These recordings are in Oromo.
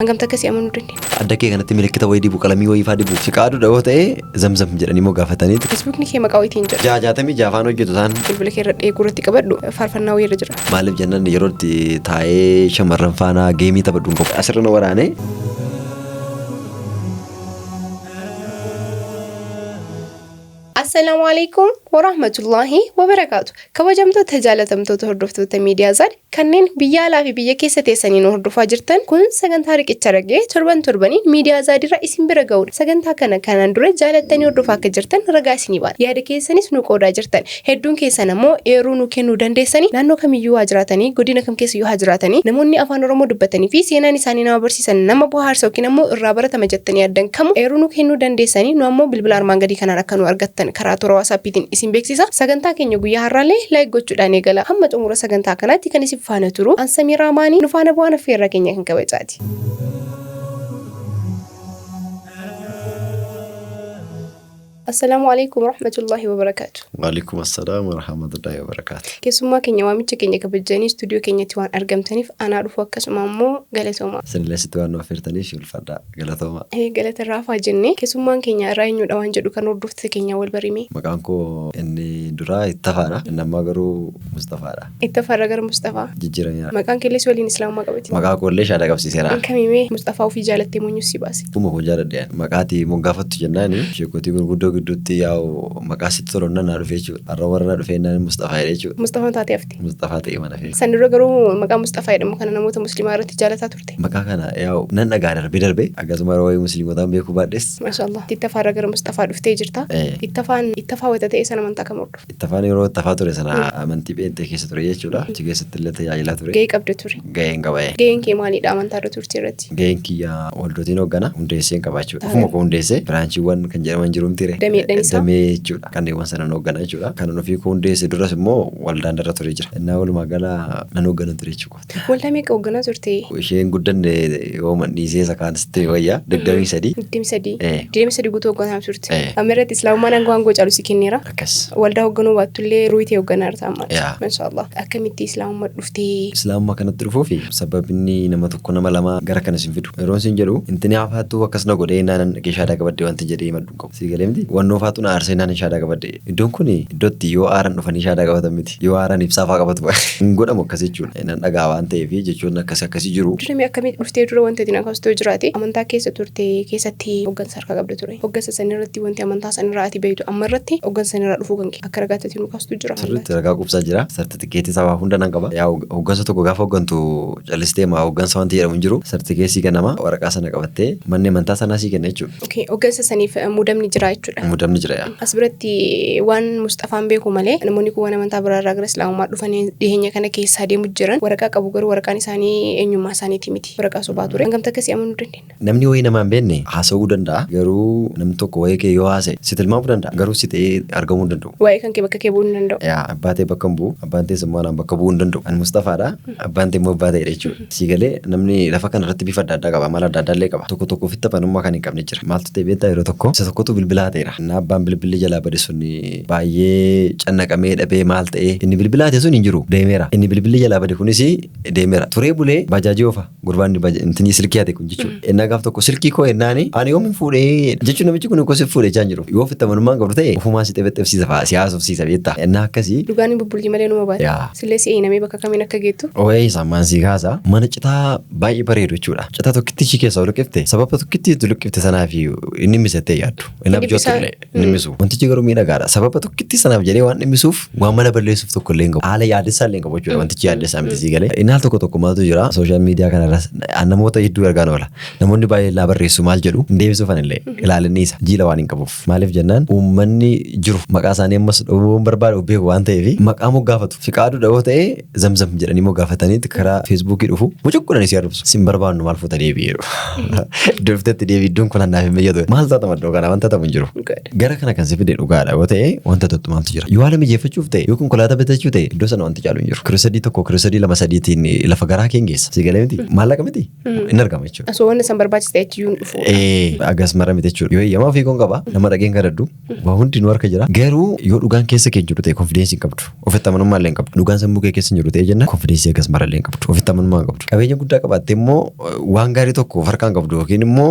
Hangam takka si amanuu dandeenya? Adda kee kanatti milikkita wayii dibu, qalamii wayii faa dibu. Fiqaaduu dhawoo ta'ee Zamzam jedhanii immoo gaafataniiti. Feesbuukni kee maqaa wayiitiin jira. 666 afaan hojjetu isaan. Bilbila kee irra dheeguu irratti qabadhu faarfannaa wayii irra jira. Maaliif jennaan yeroo itti taa'ee shamarran faana geemii taphadhu hin qabu. Asirra na waraane. Assalaamu alaikum warahmatullaahi wabarakaatu. Kabajamtoota jaalatamtoota hordoftoota miidiyaa Zaad kanneen biyya alaa fi biyya keessa teessanii nu hordofaa jirtan, kun sagantaa Riqicha Ragee torban torbaniin miidiyaa Zaad irraa isin bira ga'udha. Sagantaa kana kanaan dura jaalattanii hordofaa akka jirtan ragaa isinii baana. Yaada keessanis nu qoodaa jirtan. Hedduun keessan ammoo eeruu nu kennuu dandeessanii, naannoo kamiyyuu haa jiraatanii, godina kam keessa haa jiraatanii, namoonni afaan Oromoo dubbatanii fi seenaan isaanii nama barsiisan, nama bohaarsa yookiin ammoo irraa baratama jettanii yaaddan kamu eeruu nu kennuu dandeessanii. Nu ammoo bilbila armaan gadii kanaan akka nu argattan karaa toora WhatsAppiitiin isin beeksisa. Sagantaa keenya guyyaa har'aallee like gochuudhaan eegala. Hamma xumura sagantaa kanaatti kan isin faana turu an Samiiraa Maanii, nu faana bu'aan affeerraa keenya kan kabajaati. Assalaamu alaikum warahmatullahi wabarakaatu. Waalaikum assalaam warahmatullahi wabarakaatu. Keessummaa keenya, waamicha keenya kabajanii istuudiyoo keenyatti waan argamtaniif anaa dhufu, akkasuma ammoo galatooma. Isinillee sitti waan nu affeertaniif ulfaadhaa, galatooma. Galata irraa hafaa jennee, keessummaan keenya irraa eenyudha waan jedhu kan hordoftoota keenya wal barime. Maqaan koo inni duraa Ittafaadha. Inni ammaa garuu Mustafaadha. Ittafaarra gara Mustafaa. Jijjiirameera. Maqaan keellee si waliin islaamummaa qabate. Maqaa koollee shaada qabsiiseera. Kamimee Mustafaa ofii jaalattee moonyus si baase? Akkuma koo jaaladhe. Maqaati moggaafattu jennaani sheekotii gurguddoo gidduutti yaa'u maqaa sitti tolu naa dhufe jechuudha. Har'a warra na dhufe jennaan Mustafaa jedhe jechuudha. Mustafaan taatee hafte. Mustafaa ta'e mana fe'e. San dura garuu maqaa Mustafaa jedhamu kana namoota musliimaa irratti jaalataa turte? Maqaa kana yaa'u nan dhagaa darbee darbee, akkasuma yeroo wayii musliimotaan beekuu baadhes. Maashaallah. Ittafaarra gara Mustafaa dhuftee jirta. Ittafaan Ittafaa wayita ta'e sana amantaa kam hordofa? Ittafaan yeroo Ittafaa ture sana amantii pheenxee keessa ture jechuudha. Achi keessatti illee tajaajilaa ture. Gahee qabda ture. Gaheen qaba. Gaheen kee maalidha amantaa irra turte irratti? Gaheen kiyya waldootiin hooggana hundeesseen qaba jechuudha. Ofuma koo hundeessee biraanchiiwwan kan jedhaman jiru miti ree. Dameedhaan isaa. Damee jechuudha. Kanneewwan sana hooggana jechuudha. Kanan ofii koo hundeesse duras immoo waldaan irra ture jira. Innaa walumaa gala nan hooggana ture jechuudha. Waldaa meeqa hoogganaa turte? Isheen guddanne yoo mandhiisee isa kaan sitti wayyaa, 23. 23. Eh. 23 guutuu hoogganaa turte. Eh. Amma irratti islaamummaan aangoo aangoo caalu si kenneera. Akkas. Waldaa hoogganuu baattullee ruutee hoogganaa jirta ammaati. Yaa. Maashaallah. Akkamitti islaamummaa dhuftee? Islaamummaa kanatti dhufuufi sababni nama tokko, nama lama gara kana sin fidu. Yeroon sin jedhu intini hafaattuu akkas na godhee naanan dhaqee shaadaa qabadde wanti jedhee himadhu hin qabu. Sii galee miti? Wannoo faatu na aarsee naanan shaadaa qabadde. Iddoon kun iddoo itti yoo aaran dhufanii shaadaa qabatan miti. Yoo aaran ibsaa faa qabatu. Hin godhamu akkas jechuudha. Nan dhagaa waan ta'eef jechoonni akkas akkasii jiru. Dura mee akkamitti dhuftee? Dura wanti ati na kaastoo jiraate, amantaa keessa turte keessatti hooggansa harkaa qabda ture. Hooggansa san irratti wanti amantaa san irraa ati beektu, amma irratti hooggansa san irraa dhufuu kan kee akka ragaatti ati nu kaastu jira? Sirriitti ragaa qubsaa jira. Sartifikeetii sabaa hunda nan qaba. Yaa hooggansa tokko gaafa hooggantu callistee maa hooggansa wanti jedhamu hin jiru. Sartifikeetii kennama. Waraqaa sana qabattee manni amantaa sanaa sii kenna jechuudha. Okay, hooggansa saniif muudamni jira jechuudha. Muudamni jira yaa. As biratti waan Mustafaan beeku malee, namoonni kun waan amantaa biraa irraa gara islaamummaa dhufanii dhiyeenya kana keessaa deemu jiran waraqaa qabu, garuu waraqaan isaanii eenyummaa isaaniiti miti. Waraqaa sobaa ture. Hangam takka si amanuu dandeenya? Namni wayii nama hin beekne haasa'uu danda'a. Garuu namni tokko wayii kee yoo haasa'e si tilmaamuu danda'a. Garuu si ta'ee argamuu hin danda'u. Waa'ee kan kee bakka kee bu'uu hin danda'u. Yaa abbaa ta'e bakka hin bu'u. Abbaan ta'es immoo anaan bakka bu'uu hin danda'u. Ani Mustafaadha. Abbaan ta'e immoo abbaa ta'edha jechuudha. Sii galee, namni lafa kana irratti bifa adda addaa qaba. Amala adda addaa illee qaba. Tokko tokko ofitti amanummaa kan hin qabne jira. Maaltu ta'e beektaa? Yeroo tokko isa tokkotu bilbilaa ta'eera. Innaa abbaan bilbilli jalaa bade sun baay'ee cannaqamee dhabee maal ta'ee, inni bilbilaa ta'e sun hin jiru, deemeera. Inni bilbilli jalaa bade kunis deemeera. Turee bulee bajaajii oofa. Gurbaan inni silkii hate kun jechuudha. Innaa gaaf tokko silkii koo ennaani ani yoomin fuudhee jechuun, namichi kun koo si fuudhee jechaa hin jiru. Yoo ofitti amanummaa hin qabdu ta'e ofumaa si xebexebsiisa fa'a, si haasofsiisa beektaa. Innaa akkasii. Dhugaan hin bubbulti malee numa baate. Yaa. Sillee si eenamee bakka kamiin akka geettu. Ooyee sammaan sii kaasa, mana citaa baay'ee bareedu jechuudha. Citaa tokkitti ishii keessaa luqqifte, sababa tokkitti itti luqqifte sanaaf inni misattee yaaddu. Inni abjootu illee inni misu. Wantichi garuu miidhagaadha. Sababa tokkitti sanaaf jedhee waan dhimmisuuf waan mana balleessuuf tokko illee hin qabu. Haala yaaddessaa illee hin qabu jechuudha. Wantichi yaaddessaa miti, sii galee. Inni haal tokko tokko maaltu jira, social media kanarras namoota hedduu argaan oola. Namoonni baay'een laa barreessu, maal jedhu hin deebisuufan illee ilaalinni isa jiila waan hin qabuuf. Maaliif jennaan uummanni jiru maqaa isaanii ammas dhowwuun barbaadu beeku waan ta'eef maqaa moggaafatu. Fiqaaduu dhawoo ta'ee Zamzam jedhanii moggaafataniitti karaa Feesbuukii dhufu, mucuqqudhanii si arrabsu. Sin barbaannu, maal fuuta, deebi'ee dhufa. Iddoo dhuftetti deebii, iddoon kun annaaf hin mijatu. Maal taatama iddoo kana wanta ta'u hin jiru. Dhugaadha. Gara kana kan si fide dhugaadha yoo ta'e, wanta tokko maaltu jira? Yoo haala mijeeffachuuf ta'e, yoo konkolaataa bitachuu ta'e, iddoo sana wanti caalu hin jiru. Kirosadii tokko, kirosadii lama, sadiitiin lafa garaa kee geessa. Si galee miti? Maallaqa miti? Hin argama jechuudha. Osoo wanni san barbaachise achiyyuu hin dhufu. Agas mara miti jechuudha. Yoo eeyyamaa ofii koon qaba, nama dhageen kadhadhu, waa hundinuu harka jira. Garuu yoo dhugaan keessa kee jiru ta'e, confidence hin qabdu. Ofitti amanummaa illee hin qabdu. Dhugaan sammuu kee keessa hin jiru ta'e jenna, confidence agas mara illee hin qabdu. Ofitti amanummaa hin qabdu. Qabeenya guddaa qabaatte immoo waan gaarii tokko of harkaa hin qabdu, yookiin immoo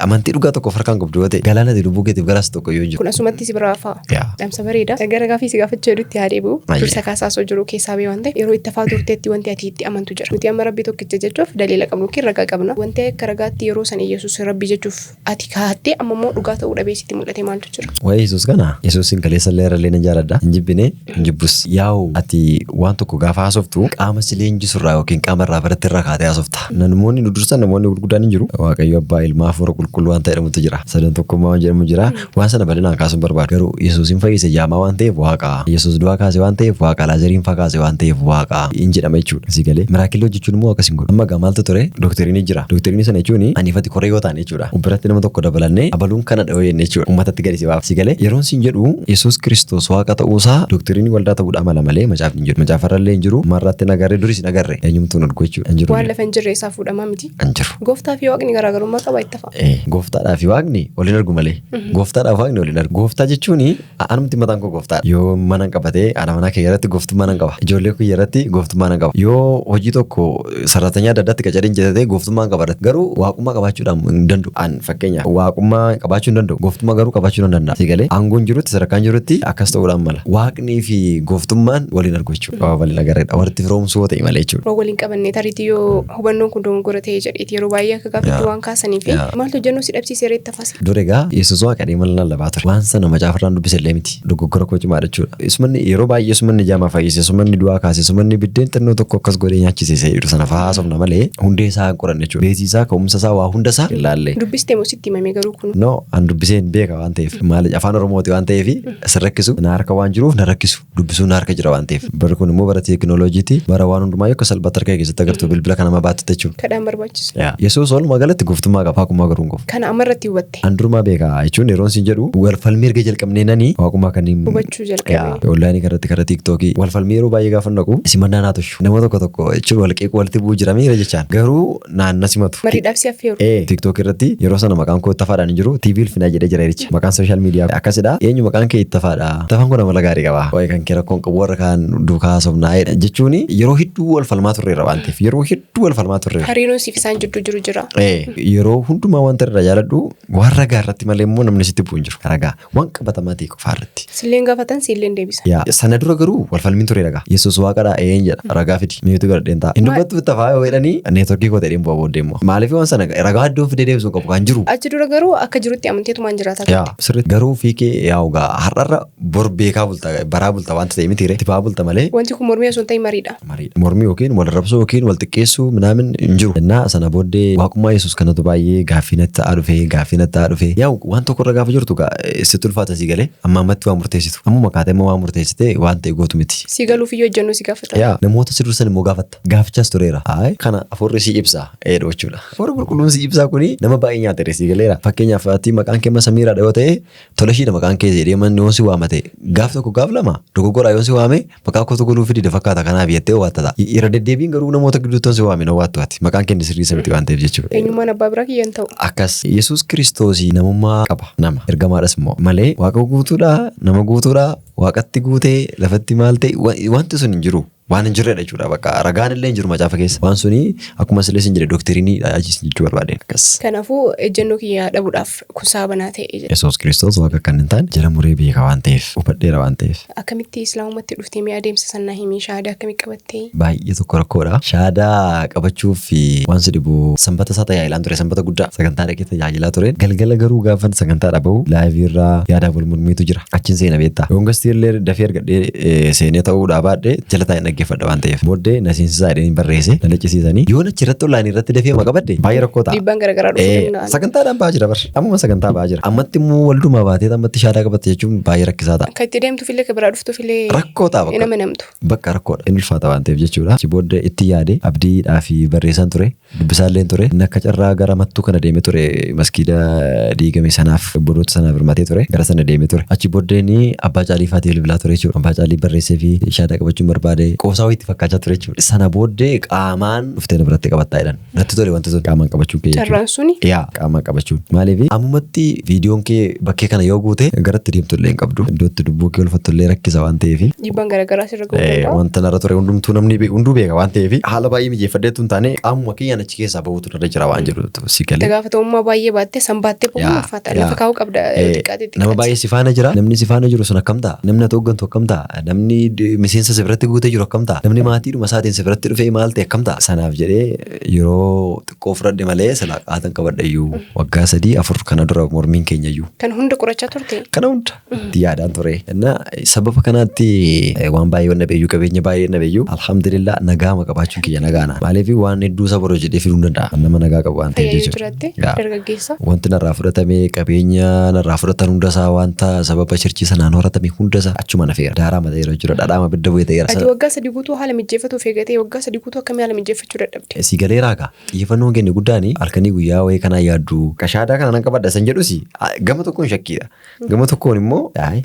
amantii dhugaa tokko of harkaa hin qabdu yoo ta'e, galaana lubbuu keetiif galaas tokko yoo hin jiru. Kun asumatti si biraa fa'a. Dhaamsa bareeda. Gara gaafii si gaafachuu jedhutti haa deebi'u. Dursa kaasaa osoo jiru keessaa bee waan ta'eef, yeroo itti hafaa turteetti wanti ati itti amantu jira. Nuti amma Rabbi tokkicha jechuuf daliila qabnu yookiin ragaa qabna. Wanti akka ragaatti yeroo san Yesuus Rabbi jechuuf ati kaahattee, amma immoo dhugaa ta'uu dhabee sitti mul'ate maaltu jira? Waa'ee Yesuus kana, Yesuusin kaleessa illee irra illee nan jaaladha. Hin jibbine, hin jibbus. Yaa'u, ati waan tokko gaafa haasoftu qaama si leenjisurraa yookiin qaama irraa baratte irraa kaatee haasofta. Namoonni nu dursan, namoonni gurguddaan hin jiru. Waaqayyo Abbaa, Ilmaa, Hafuura Qulqulluu waan ta'e jedhamutu jira. Sadan tokkummaa waan jedhamu jira. Waan sana bal'inaan kaasuun barbaadu. Garuu Yesuusin fayyise jaamaa waan ta'eef Waaqa. Yesuus du'aa kaase waan ta'eef Waaqa. Laazariin faa kaase waan ta'eef Waaqa. Hin jedhama jechuudha. Si galee miracle hojjechuun immoo akkas hin godhu. Amma gaa maaltu ture? Doctrine jira. Doctrine sana jechuun ani ifati koree yoo ta'an jechuudha. Biratti nama tokko dabalannee abaluun kana dha'oo jenne jechuudha. Uummatatti gadi si baaf. Si galee yeroon siin jedhu, Yesuus Kiristoos Waaqa ta'uusaa doctrine waldaa ta'uudhaa mala malee macaafni hin jiru. Macaafarrallee hin jiru. Marraatti hin agarre, duris hin agarre. Eenyumtuu hin argu jechuudha. Hin jiru. Waan lafa hin jirre isaa fuudhamaa miti. Hin jiru. Gooftaa fi Waaqni garaagarummaa qaba itti hafa. Gooftaadhaa fi Waaqni waliin argu malee. Gooftaadhaa fi Waaqni waliin argu. Gooftaa jechuun anumti mataan koo gooftaadha. Yoo mana qabatee haadha manaa kee irratti gooftummaa nan qaba. Ijoollee koo irratti gooftummaa nan qaba. Yoo hojii tokko sarratanya adda addaatti qacareen jedhatee, gooftummaa qaba irratti. Garuu waaqummaa qabaachuudhaan hin danda'u. An fakkeenya waaqummaa qabaachuu hin danda'u. Gooftummaa garuu qabaachuu nan danda'a. Si galee aangoon jirutti, sadarkaan jirutti akkas ta'uudhaan mala. Waaqnii fi gooftummaan waliin argu jechuudha. Waa waliin agarreedha. Walitti firoomsuu yoo ta'e malee jechuudha. Waan waliin qabanne tariitii yoo hubannoon kun dogoggora ta'e jedheeti yeroo baay'ee akka gaaffitti waan kaasanii fi maaltu hojjennoo si dhabsiisee reetta fasa? Dur egaa Yesuus Waaqa dhimma lallabaa ture. Waan sana macaafarraan dubbise illee miti. Dogoggora koo cimaa jechuudha. Isumanni yeroo baay'ee isumanni jaamaa fayyise, isumanni du'aa kaase, isumanni biddeen xinnoo tokko akkas godhee nyaachise isa jedhu sana fa'aa haasofna malee hundee isaa hin qoranne jechuudha. Beezii isaa, ka'umsa isaa, waa hunda isaa hin laalle. Dubbistee moo sitti himame garuu kun? No, an dubbisee hin beeka waan ta'eef. Maali, afaan Oromooti waan ta'eef sin rakkisu. Na harka waan jiruuf na rakkisu. Dubbisuun na harka jira waan ta'eef. Barri kun immoo bara teekinooloojiiti. Bara waan hundumaa akka salphaatti harka kee keessatti agartu, bilbila kana nama baattu jechuudha. Kadhaan barbaachisu. Yesuus walumaa galatti gooftummaa qaba. Waaqummaa garuu hin qabu. Kana amma irratti hubatte. An durumaa beeka jechuun, yeroon siin jedhu, wal falmii erga jalqabnee nani waaqummaa kan hin hubachuu jalqabe. Online irratti karaa TikTokii wal falmii yeroo baay'ee gaafa naqu simannaa naa toshu. Nama tokko tokko jechuun wal qeequu, walitti bu'uu jira miira jechaan, garuu naan na simatu. Mariidhaaf si affeeru. TikTok irratti yeroo sana maqaan koo Ittafaadhaan hin jiru. TV Ulfinaa jedhee jira jericha. Maqaan social media akkasidha. Eenyu maqaan kee? Ittafaadha. Ittafaan kun amala gaarii qaba. Waa'ee kan kee rakkoon qabu, warra kaan duukaa haasofnaa jedha. Jechuun yeroo hedduu wal falmaa turreerra waan ta'eef, yeroo hedduu wal falmaa turreerra. Hariiroon siif isaan jidduu jiru jira. Yeroo hundumaa wanta irraa jaaladhu, waan ragaa irratti malee immoo namni sitti bu'u hin jiru. Ragaa waan qabatamaa ta'e qofaa irratti. Silleen gaafatan, silleen deebisan. Yaa, sana dura garuu wal falmiin ture ragaa. Yesuus Waaqadha een jedha, ragaa fidi. Mute godhadheen ta'a. Hin dubbattu Ittafaa yoo jedhanii, network koo ta'een bu'a booddee immoo. Maaliif waan sana ragaa iddoon fidee deebisuu qabu kan jiru. Achi dura garuu akka jirutti amanteetumaan jiraataa turte. Yaa, sirriitti garuu fiikee yaa'u gaa har'arra bor beekaa bulta, baraa bulta wanta ta'e miti ree tibaa bulta malee. Wanti kun mormii osoo hin ta'in mariidha. Mariidha. Mormii yookiin wal arrabsuu yookiin wal xiqqeessuu minaamin hin jiru. Innaa sana booddee waaqummaa Yesuus kanatu baay'ee gaaffii natti ta'aa dhufe, gaaffii natti ta'aa dhufe. Yaa'u, waan tokko irra gaafa jirtu gaa sitti ulfaata, sii galee amma ammatti waan murteessitu. Ammuma kaatee amma waan murteessite waan ta'e gootu miti. Si galuuf iyyuu hojjennoo si gaafata. Yaa, namoota si dursan immoo gaafatta. Gaafichaas tureera. Ayi, kana Hafuurri si ibsa eedha jechuudha. Hafuurri Qulqulluun si ibsaa kuni nama baay'ee nyaata sii galeera. Fakkeenyaaf ati maqaan kee Samiiraadha yoo ta'e, tola ishiidha maqaan kee jedhee manni yoo si waamate, gaaf tokko gaaf lama dogoggoraa yoo si waame, maqaa kootu goluu fidide fakkaata kanaaf jettee waatta ta'a. Irra deddeebiin garuu namoota gidduutti yoo si waame na waattu, ati maqaan kee sirrii isa miti waan ta'eef jechuudha. Eenyummaan abbaa biraa kiyya hin ta'u. Akkas Yesuus Kiristoos namummaa qaba, nama ergamaadhas immoo malee Waaqa guutuudha, nama guutuudha, Waaqatti guutee lafatti maal ta'e wanti sun hin jiru. Waan hin jirredha jechuudha, bakka ragaan illee hin jiru macaafa keessa. Waan suni akkuma silee sin jedhe doctrine ajis jechuu barbaadeen akkas. Kanaafuu ejjennoo kiyya dhabuudhaaf kun sababa naa ta'e jedhe. Yesuus Kiristoos Waaqa kan hin taane jala muree beeka waan ta'eef, hubadheera waan ta'eef. Akkamitti Islaamumatti dhuftee? Mee adeemsa san naa himi. Shahaadaa akkamitti qabattee? Baay'ee tokko rakkoodha. Shahaadaa qabachuuf waan si dhibu, sanbata isaa tajaajilaan ture, sanbata guddaa sagantaa dhaqee tajaajilaa ture. Galgala garuu gaafan sagantaa dhabahu live irraa yaadaaf wal mormiitu jira. Achin seena beektaa. Yoon guest illee dafee argadhee seenee ta'uu baadhe jala taa'ee. dhaggeeffadha waan ta'eef. Booddee na seensisaa jedhanii barreesse na laccisiisanii yoon achirratti onlaayinii irratti dafee ma qabadde baay'ee rakkoo ta'a. Dhiibbaan garaagaraa dhufuu danda'an. Sagantaadhaan ba'aa jira bar. Ammuma sagantaa ba'aa jira. Ammatti immoo waldumaa baatee ammatti shaadaa qabatte jechuun baay'ee rakkisaa ta'a. Kan itti deemtuufillee kan biraa dhuftuufillee Rakkoo ta'a hin bakka. amanamtu. Bakka rakkoodha. Inni ulfaata waan ta'eef jechuudha. Achi booddee itti yaade abdiidhaa fi barreessaan ture. Dubbisaalleen ture. Inni akka carraa gara mattuu kana deemee ture maskiida diigame sanaaf obboloota sanaaf hirmaatee ture. Gara sana deemee ture. Achi booddee inni abbaa caalii faatii bilbilaa ture jechuudha. Abbaa caalii barreessee fi shaadaa qabachuun barbaade qoosaa wayiitti fakkaachaa ture jechuudha. Sana booddee qaamaan dhuftee na biratti qabattaa jedhan. Natti tole wanti sun qaamaan qabachuun kee jechuudha. Carraan suni Yaa qaamaan qabachuun. Maaliif ammumatti viidiyoon kee bakkee kana yoo guute garatti deemtu illee hin qabdu. Iddootti lubbuu kee olfattu illee rakkisa waan ta'eef. Dhiibbaan garaagaraa sirra ga'uu danda'a. Wanta narra ture hundumtuu namni hunduu beeka waan ta'eef haala baay'ee mijeeffadheetu hin taane qaamuma kiyyaan achi keessaa bahuutu narra jira waan jedhu si Itti galee. gaafatamummaa baay'ee baattee san baattee bahuun Yaa, ulfaata. yaa. Lafa kaa'uu qabda yoo xiqqaate Nama xiqqaate. baay'ee si faana jira. Namni si faana jiru sun akkam ta'a? Namni ati hooggantu akkam ta'a? Namni miseensa si biratti guutee jiru akkam ta'a? Namni maatiidhuma isaatiin si biratti dhufee maal ta'e akkam ta'a? Sanaaf jedhee yeroo xiqqoo fudhadhe malee silaa qaatan qabadhe iyyuu waggaa 3-4 kana dura mormiin keenya iyyuu. Kan hunda qorachaa turte. Kana hunda itti yaadaan ture. Inna sababa kanaatti waan baay'ee dhabeeyyuu qabeenya baay'ee dhabeeyyuu alhamdulillah nagaama qabaachuun kiyya nagaana. Maaliif waan hedduu saba jedhee fiduu hin danda'a. Nama nagaa qabu waan ta'eef Fayyaa yoo jechuudha. jiraatte Yaa. dargaggeessa. Wanti narraa fudhatame qabeenya narraa fudhatan hundasaa wanta sababa chirchii sanaan horatame hundasaa achuma nafeera. Daaraa ta'eera jechuudha. Dhadhaama bidda bu'ee ta'eera. Ati waggaa 3 guutuu haala mijeeffatuuf eegatee waggaa 3 guutuu akkamii haala mijeeffachuu dadhabde? Si galeeraa kaa xiyyeeffannoon keenya guddaan halkanii guyyaa wayii kanaa yaaddu. Qashaadaa kana nan qabadha san jedhus gama tokkoon shakkiidha. Gama tokkoon immoo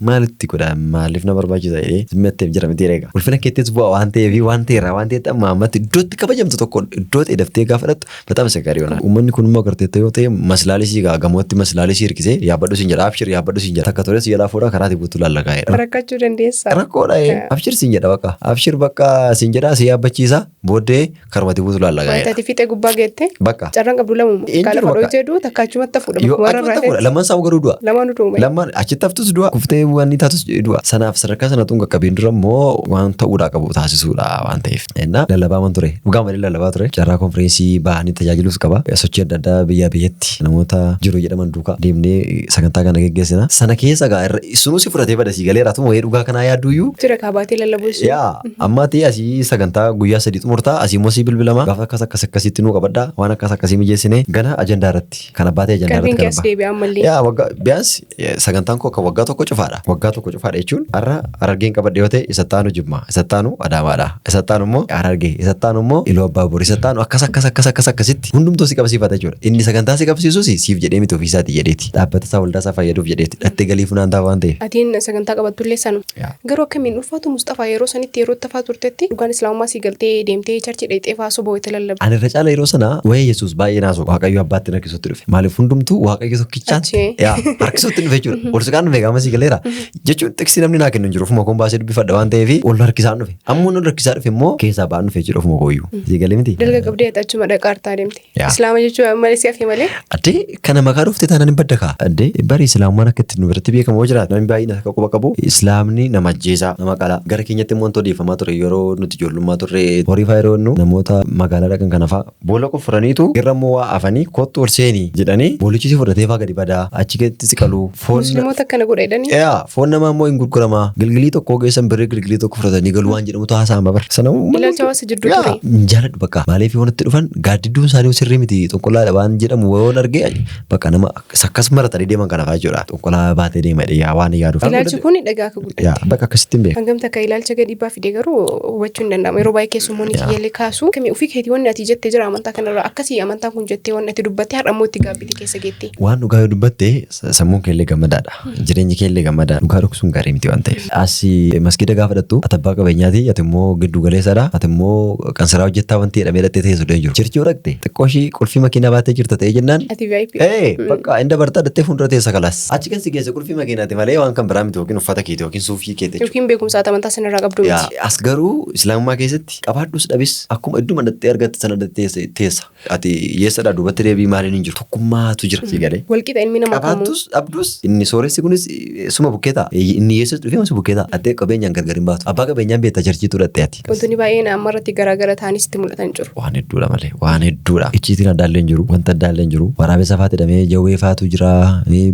maalitti godha maaliif na barbaachisa jedhee zimmatteef jira miti eega. Ulfina keettis bu'a waan ta'eef waan ta'eera waan ta'eef amma ammatti iddootti kabajamtu tokko iddoo ta'e daftee gaafa fudhattu በጣም አስቸጋሪ ይሆናል። Uummanni kun immoo agarteetta yoo ta'e maslaalisii gaa gamootti maslaalisii hirkisee yaabbadhu siin jedha abshir yaabbadhu siin jedha takka tole si jalaa fuudhaa karaa guutuu lallakaa'edha. Rakkachuu dandeessa. Rakkoodha abshir siin jedha bakka abshir bakka siin jedha si yaabbachiisa booddee karmati guutuu Wanta lallakaa'edha. ati fiixee gubbaa geette Bakka. carraan qabdu lamuma. Hin Kan jiru lafa bakka. dhootee du'u takka achumatti hafuudha. Yoo Bakka warra achumatti hafuudha lamaan isaa garuu du'a. Lamaanuu du'u. Lamaan achitti haftus du'a kuftee waan inni taatus du'a. Sanaaf sadarkaa sana tun qaqqabeen dura immoo waan ta'uudhaa qabu taasisuudha waan ta'eef. Innaa lallabaa man ture dhugaa malee lallabaa ture carraa konfireensii bahanii tajaajilus qaba. Sochii adda addaa biyyaa biyyatti namoota jiru jedhaman duukaa deemnee sagantaa kana geggeessina. Sana keessa gaa sunuu si fudhatee bada sii galeera tuma wayii dhugaa kanaa yaadduyyuu. Jira kaabaatee lallabuus. Yaa amma ta'e asii sagantaa guyyaa 3 xumurtaa asii immoo sii bilbilama gaafa akkas akkas akkasitti nuu qabadhaa waan akkas akkasii mijeessine gana ajandaa irratti kan abbaa ta'e ajandaa Qalbiin irratti kan keessa abbaa. deebi'a ammallee. Yaa waggaa biyyaans sagantaan koo akka waggaa tokko cufaadha. Waggaa tokko cufaadha jechuun har'a Harargeen qabadhe yoo ta'e isa taanu Jimmaa, isa taanu Adaamaadha, isa taanu immoo Harargee, isa taanu immoo Iluu Abbaa Boor, isa taanu akkas akkas akkas akkas akkasitti hundumtuu si qabsiifata jechuudha. Inni sagantaa si qabsiisus siif jedhee miti ofiisaatii jedheeti. Dhaabbata isaa waldaa isaa fayyaduuf jedheeti. Dhattee galii funaantaa waan ta'eef. Atiin sagantaa qabattullee sanu. Yaa. Garuu akkamiin ulfaatu Mustafaa yeroo sanitti yeroo tafaa turtetti dhugaan islaamummaa sii galtee deemtee charchii dhaqxee faa soba wayita lallabde. Ani irra caala yeroo sana waa'ee Yesuus baay'ee naasoo Waaqayyo abbaatti harkisuutti dhufe. Maaliif hundumtuu Waaqayyo tokkichaan Achii. yaa harkisuutti dhufe jechuudha. Ol siqaan dhufe gaama sii galeera. Jechuun xiqsii namni naa kennu hin jiru ofuma koon baasee dubbifadha waan ta'eef ol harkisaan dhufe. Amma ol harkisaa dhufe immoo keessaa ba'aan dhufe jechuudha ofuma kooyyuu. Sii galee miti. Dalga qabdee achuma dhaqaartaa deemte. Yaa. Islaama jechuun malee si hafe malee. Addee kana maqaa dhufte taanaan hin badda kaa. Addee bari islaamummaan akka ittiin nu biratti beekamu yoo jiraate namni baay'een akka quba qabu islaamni nama ajjeesaa nama qalaa gara keenyatti immoo wantoota odeeffamaa ture yeroo nuti ijoollummaa turre horii faa yeroo jennu namoota magaalaa dhaqan kana faa boolla qoffuraniitu irra immoo waa afanii kottu ol seenii jedhanii boolichi si fudhatee faa gadi badaa achi keessatti si qaluu foon Musliimoota akkana godha jedhanii. Yaa foon namaa immoo hin gurguramaa gilgilii tokko geessan birrii gilgilii tokko fudhatanii galuu waan jedhamutu haasa'ama bara. Sana Ilaalcha hawaasa jidduu Yaa, ture. hin jaaladhu bakka maaliif yoo natti dhufan gaaddidduun isaanii sirrii miti xonqolaadha waan jedhamu yoon arge bakka nama akkas maratanii deeman kana fa'aa jechuudha. Xonqolaa baatee deema jedhee yaa waan yaaduuf. Ilaalchi kun dhagaa akka Yaa guddate. bakka akkasitti hin beeku. Hangam takka ilaalcha gadi dhiibbaa fide garuu hubachuu hin danda'amu. Yeroo baay'ee keessummoonni kiyyallee kaasu. Kamii ofii keetii wanni ati jettee jira amantaa kanarraa akkasii amantaan kun jettee wanni ati dubbatte har'a immoo itti gaabbite keessa geette. Waan dhugaa yoo dubbatte sammuun keellee gammadaadha. Jireenyi keellee gammadaadha. Dhugaa dhoksuun gaarii miti waan ta'eef. Asi maskiida gaafa dhattu ati abbaa qabeenyaati ati immoo giddu galeessadha ati immoo qansiraa hojjettaa wanti jedhamee dhattee teessu hin jiru. Chirchii yoo dhaqxe xiqqoo ishii qulfii makiinaa baattee jirta ta'ee jennaan Ati VIP. Bakka inni dabartaa dhattee fuuldura teessa kalaas. Achi kan si geesse qulfii makiinaati malee waan kan biraa miti yookiin uffata keeti yookiin suufii keeti jechuudha. Yookiin beekumsa ati amantaa sanarraa qabdu miti. Yaa, as garuu islaamummaa keessatti qabaadhus dhabis akkuma idduma dhattee argatte sana dhattee teessa. Ati hiyyeessadhaa duubatti deebii maaliin hin jiru. Tokkummaatu jira si galee. Walqixa ilmi namaa kamuu. Qabaattus dhabdus inni sooressi kunis suma bukkee ta'a. Inni hiyyeessus dhufee suma bukkee ta'a. Addee qabeenyaan gargar hin baatu. Abbaa qabeenyaan beektaa charchiitu dhattee ati. Wantoonni baay'een amma irratti garaagara ta'anis itti mul'atan jiru. Waan hedduudha malee waan hedduudha. Icciitiin addaallee hin jiru wanta addaallee hin jiru. Waraabessa faatu jedhamee jawwee faatu jira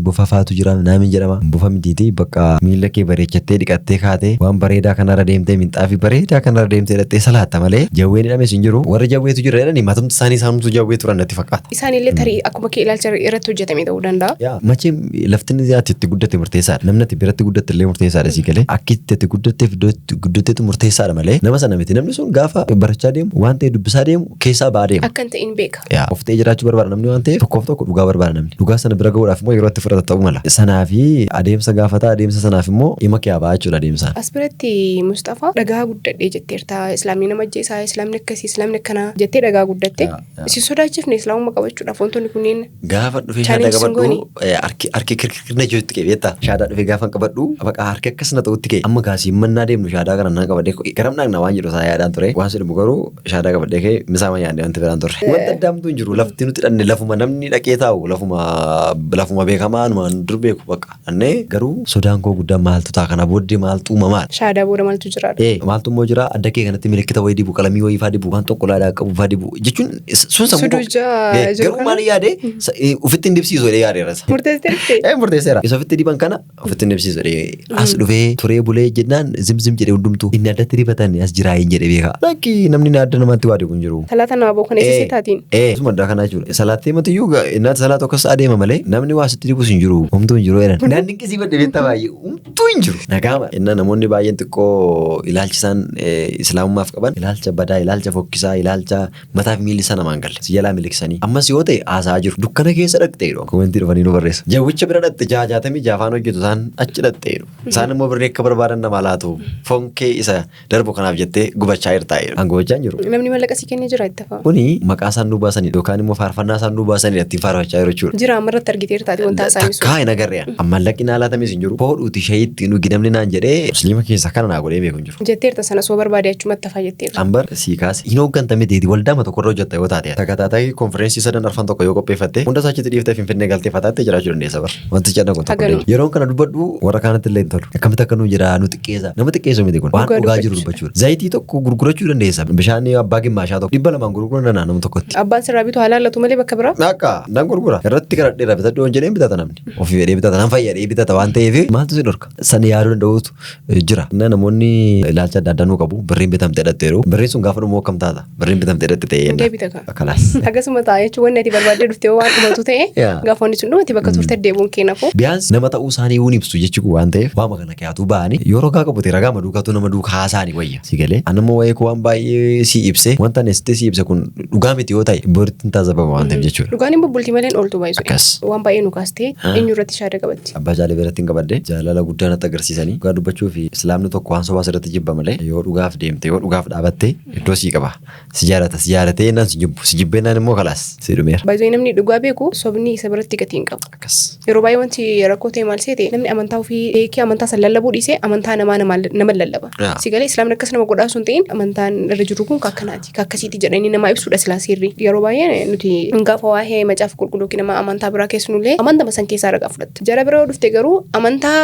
bofa faatu jira naamin jedhama. Bofa mitiiti bakka miila kee bareechattee dhiqattee kaatee waan bareedaa kanarra deemtee minxaafii bareedaa kanarra deemtee dhattee salaatta malee jawween hidhames hin jiru. Warri jawweetu jira jedhanii matumti isaanii isaanumtu jawwee turan natti fakkaata. Isaanillee tarii akkuma kee ilaalcha irratti hojjetame ta'uu danda'a. Yaa macheem lafti inni ati itti guddatte murteessaadha. Namni ati biratti guddatte illee murteessaadha sii galee. Akki itti ati guddatteef iddoo itti guddattetu murteessaadha malee nama sana miti. Namni sun gaafa barachaa deemu waan ta'e dubbisaa deemu keessaa ba'aa deema. Akka hin ta'in beeka. Yaa of ta'ee jiraachuu barbaada namni waan ta'eef tokkoof tokko dhugaa barbaada namni. Dhugaa sana bira ga'uudhaaf immoo yeroo itti fudhata ta'uu mala. Sanaafi adeemsa gaafata adeemsa sanaaf immoo dhima kee ba'aa jechuudha adeemsaan. As biratti Musxafaa dhagaa guddadhee jetteerta. Islaamni nama ajjeesaa, islaamni akkasii, islaamni akkanaa jettee dhagaa guddatte. Yaa, yaa. Si sodaachifne islaamummaa qabachuudhaaf wantoonni kunneen Gaafa dhufee shaadaa challenge sun qabadhu gooni. harki kirkirna jirutti ka'e beektaa? Shaadaa dhufee gaafa qabadhu baqa harki akkas na ta'utti ka'e. Amma gaasii mannaa deemnu shaadaa kana nan qabadhee garam dhaqna waan jedhu isaa yaadaan ture. Waan jedhamu garuu shaadaa qabadhee ka'e misaama nyaadhee wanti biraan turre. Wanta addaamtu hin jiru lafti nuti dhanne lafuma namni dhaqee taa'u lafuma lafuma beekamaa numaan dur beeku bakka. Annee garuu sodaan koo guddaan maaltu ta'a kana booddee maaltu uumamaadha. Shaadaa booda maaltu jiraadha? Maaltu immoo jira adda kee kanatti milikkita wayii dibu qalamii wayii faa dibu waan xonqolaadhaa qabu faa dibu jechuun sun sammuu koo- Suduja jiru Garuu kana maal yaade ofitti hin dibsiisu jedhee yaadeera isa. murteessiteetti. Murteesseera. Isa ofitti diban kana ofitti hin dibsiisu jedhee as dhufee turee bulee jennaan zimzim jedhee hundumtuu inni addatti dibatan as jiraa hin jedhee beeka. Lakki namni adda namatti waa dibu hin jiru. Talaata nama boo kana eessa taatiin? Suma addaa kanaa jechuudha. Salaattee matiyyuu innaa salaatu akkas adeema malee namni waa sitti dibus hin jiru. Homtuu hin jiru jedhan. Naan dinqisii badde beektaa baay'ee homtuu hin jiru. Nagaama. Innaa namoonni baay'een xiqqoo ilaalchi isaan islaamummaaf qaban ilaalcha badaa, ilaalcha fokkisaa, ilaalcha mataa fi miilli isaa namaan galle. Si jalaa miliqsanii. Ammas yoo ta'e haasa'aa jiru. Dukkana keessa dhaqxee jedhu. Komentii dhufanii nu barreessu. Jawwicha bira dhaqxe 66 afaan hojjetu isaan achi dhaqxee jedhu. Isaan immoo birrii akka barbaadan nama laatu. Foon kee isa darbu kanaaf jettee gubachaa jirtaa jedhu. An gubachaa hin jiru. Namni mallaqa si kennee jira itti afaa. Kuni maqaa isaan nu baasanidha yookaan immoo faarfannaa isaan nu baasanidha ittiin faarfachaa jiru jechuudha. Jira ammarratti argiteertaati wanta haasa'ame sun. Takkaa hin agarre ani. Mallaqni naa laatames hin jiru. Hodhuuti shayiitti dhugi namni naan jedhee musliima keessa kana naa godhee beeku hin jiru. Jetteerta sana soo barbaade achumatti hafaa jetteerta. Ambar sii kaase hin hooggantame teeti waldaama tokkorra hojjetta yoo taate takataataa konfereensii sadan arfan tokko yoo qopheeffatte hunda isaa achitti dhiiftee Finfinnee galtee fataattee jiraachuu dandeessa bar. Wantichi adda kun tokko Haganuu. illee. Yeroon kana dubbadhu warra kaanatti illee hin tolu. Akkamitti akka nu jira nu xiqqeessa. Nama xiqqeessu miti kun. Waan Dhugaa dhugaa jiru dubbachuudha. dubbachuudha. Zayitii tokko gurgurachuu dandeessa. Bishaan abbaa gimmaashaa tokko 200 gurguruu danda'a nama tokkotti. Abbaan sirraa bitu haa laallatu malee bakka biraa. Akka nan gurgura. Irratti kadhadheera bitadhu yoon jedheen bitata namni. Ofii fedhee bitata nan fayyadhee bitata waan ta'eef maaltu si dhorka? San yaaduu danda'utu jira. Inna namoonni ilaalcha adda addaa nuu qabu. Birriin bitamtee dhatteeru. Birriin sun gaafa dhumu akkam taata? Birriin bitamtee dhatte ta'ee Hundee bita kaa. Kalaas. Akkasuma ta'a jechuun wanni ati barbaaddee dhuftee waan dhumatu ta'e gaafa wanni sun dhumate bakka turte deebi'uun kee nafu. Biyyaans nama ta'uu isaanii waan ibsu jechuu waan ta'eef waama kana keeyyatuu ba'anii yoo ragaa qabu ta'e ragaa maduukaatu nama duukaa haasa'anii wayya. Si galee ani immoo waa'ee koo waan baay'ee si ibse wanta ani asitti si ibse kun dhugaa miti yoo ta'e boritti hin taasifama waan ta'eef jechuudha. Dhugaan hin bubbulti malee hin ooltu baay'isu. Akkas. Waan baay'ee nu kaastee eenyu irratti shaada qabatti. Abbaa jaalee biratti hin qabadde jaalala guddaa natti agarsiisanii dhugaa dubbachuu fi islaamni tokko waan sobaa sirratti jibba malee yoo dhugaaf deemte yoo dhugaaf dhaabatte iddoo sii qaba. Si jaalata si jaalatee naan si jibbu si jibbee naan immoo kalaas si dhumeera. Baay'ee namni dhugaa beeku sobni isa biratti gatii hin qabu. Akkas. Yeroo baay'ee wanti rakkoo ta'e maal seete namni amantaa ofii beekee amantaa san lallabuu dhiisee amantaa namaa nama lallaba. Si galee islaamni akkas nama godhaa sun ta'in amantaan irra jiru kun kakkanaati kakkasiiti jedhanii nama ibsuudha silaa seerri. Yeroo baay'ee nuti gaafa waa'ee macaafa qulqulluu yookiin nama amantaa biraa keessanullee amantama san keessaa ragaa fudhatta. Jara bira yoo dhufte garuu amantaa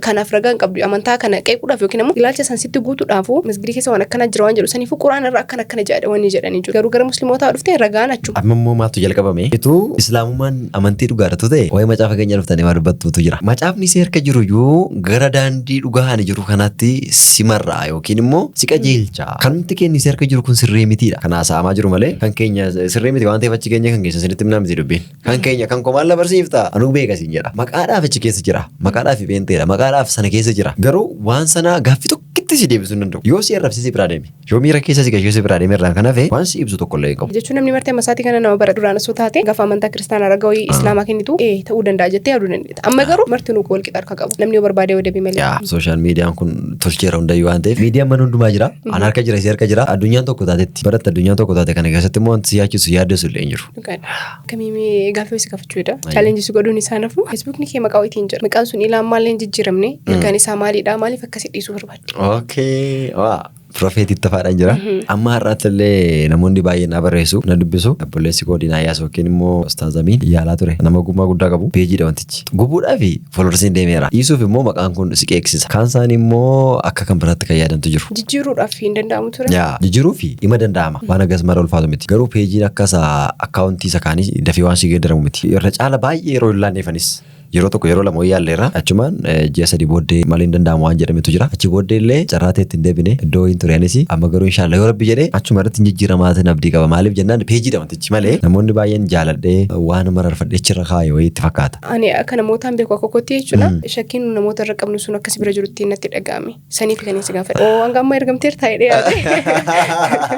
kanaaf ragaa hin qabdu amantaa kana qeequudhaaf yookiin ammoo ilaalcha san sitti guutuudhaafu masgidii keessa waan akkanaa jira waan jedhu saniifuu quraana irra akkana akkana jedha wanni jedhanii jiru. Garuu gara muslimootaa dhufte ragaan achuma. Amma immoo maaltu jalqabame? Ituu islaamummaan amantii dhugaadhatu ta'e waa'ee macaafa keenya dhuftanii waa dubbattuutu jira. Macaafni si harka jiru iyyuu gara daandii dhugaa ani jiru kanaatti si marraa yookiin immoo si qajeelcha. Kanumti keenya si harka jiru kun sirrii mitiidha. Kan haasa'amaa jiru malee kan keenya sirrii miti waan ta'eef achi keenya kan keessa isinitti himnaa miti dubbiin. Kan keenya kan koo maal na barsiifta? Anuu beeka siin jedha. Maqaadhaaf achi keessa jira. Maqaadhaaf pheenxeedha. Maqaadhaaf sana keessa jira. Garuu waan sana gaaffii tokkitti si deebisuu hin danda'u. Yoo si arrabsee si biraa deeme. Yoo miira keessa si gashee si biraa deeme irraan kan hafe waan si ibsu tokko illee hin qabu. Jechuun namni marti amma isaatii kana nama bara duraan osoo taate gaafa amantaa kiristaanaa ragaa wayii islaamaa kennitu ta'uu danda'a jettee yaaduu dandeetta. Amma garuu marti nuu wal qixa harka qabu. Namni yoo barbaade yoo deebi malee. Yaa social miidiyaan kun tolcheera hundayyuu waan ta'eef miidiyaan mana hundumaa jira. An harka jira si harka jira. Addunyaan tokko taatetti. Baratti addunyaan tokko taate kana keessatti immoo wanti si yaachisu yaaddeessu illee hin jiru. Dhugaadha. Akkamiin gaaffii si gaafachuudha. Challenge si godhuun isaa nafu. Facebookni kee maqaa wayiitiin jira. Maqaan sun ilaa ammallee hin jijjiiramne. Ergaan isaa maalidha? Maaliif akkasi dhiisuu barbaadde? Okay. Waa. Prophet Ittafaadhaan jira. Amma har'aatti illee namoonni baay'een na barreessu, na dubbisu. Obboleessi koo Diinaa Iyyaas yookiin immoo Ustaaz Amiin yaalaa ture. Nama ogummaa guddaa qabu. Peejiidha wantichi. Gubuudhaa fi followersiin deemeera. Dhiisuuf immoo maqaan kun si qeeqsisa. Kaan isaanii immoo akka kan biraatti kan yaadantu jiru. Jijjiiruudhaaf hin danda'amu ture. Yaa jijjiiruu fi dhima danda'ama. Waan akkas mara ulfaatu miti. Garuu peejiin akka isa akkaawuntii isa kaanii dafee waan si geeddaramu miti. Irra caala baay'ee yeroo hin laanneefanis. Yeroo tokko yeroo lama wayii yaalleerra. Achumaan ji'a 3 booddee malee hin danda'amu waan jedhametu jira. Achi booddee illee carraa ta'e ittiin deebine iddoo wayiin ture anis. Amma garuu inshallah yoo rabbi jedhe achuma irratti hin jijjiiramaatiin abdii qaba. Maaliif jennaan peejiidha wantichi malee namoonni baay'een jaaladhee waan mararfadhee achirra kaa'e wayii itti fakkaata. Ani akka namootaan beeku akka kootti jechuudha. Shakkiin nu namoota irra qabnu sun akka si bira jirutti natti dhaga'ame. Saniif kan si gaafadhe. Oo hanga ammaa ergamteerta jedhee yaade.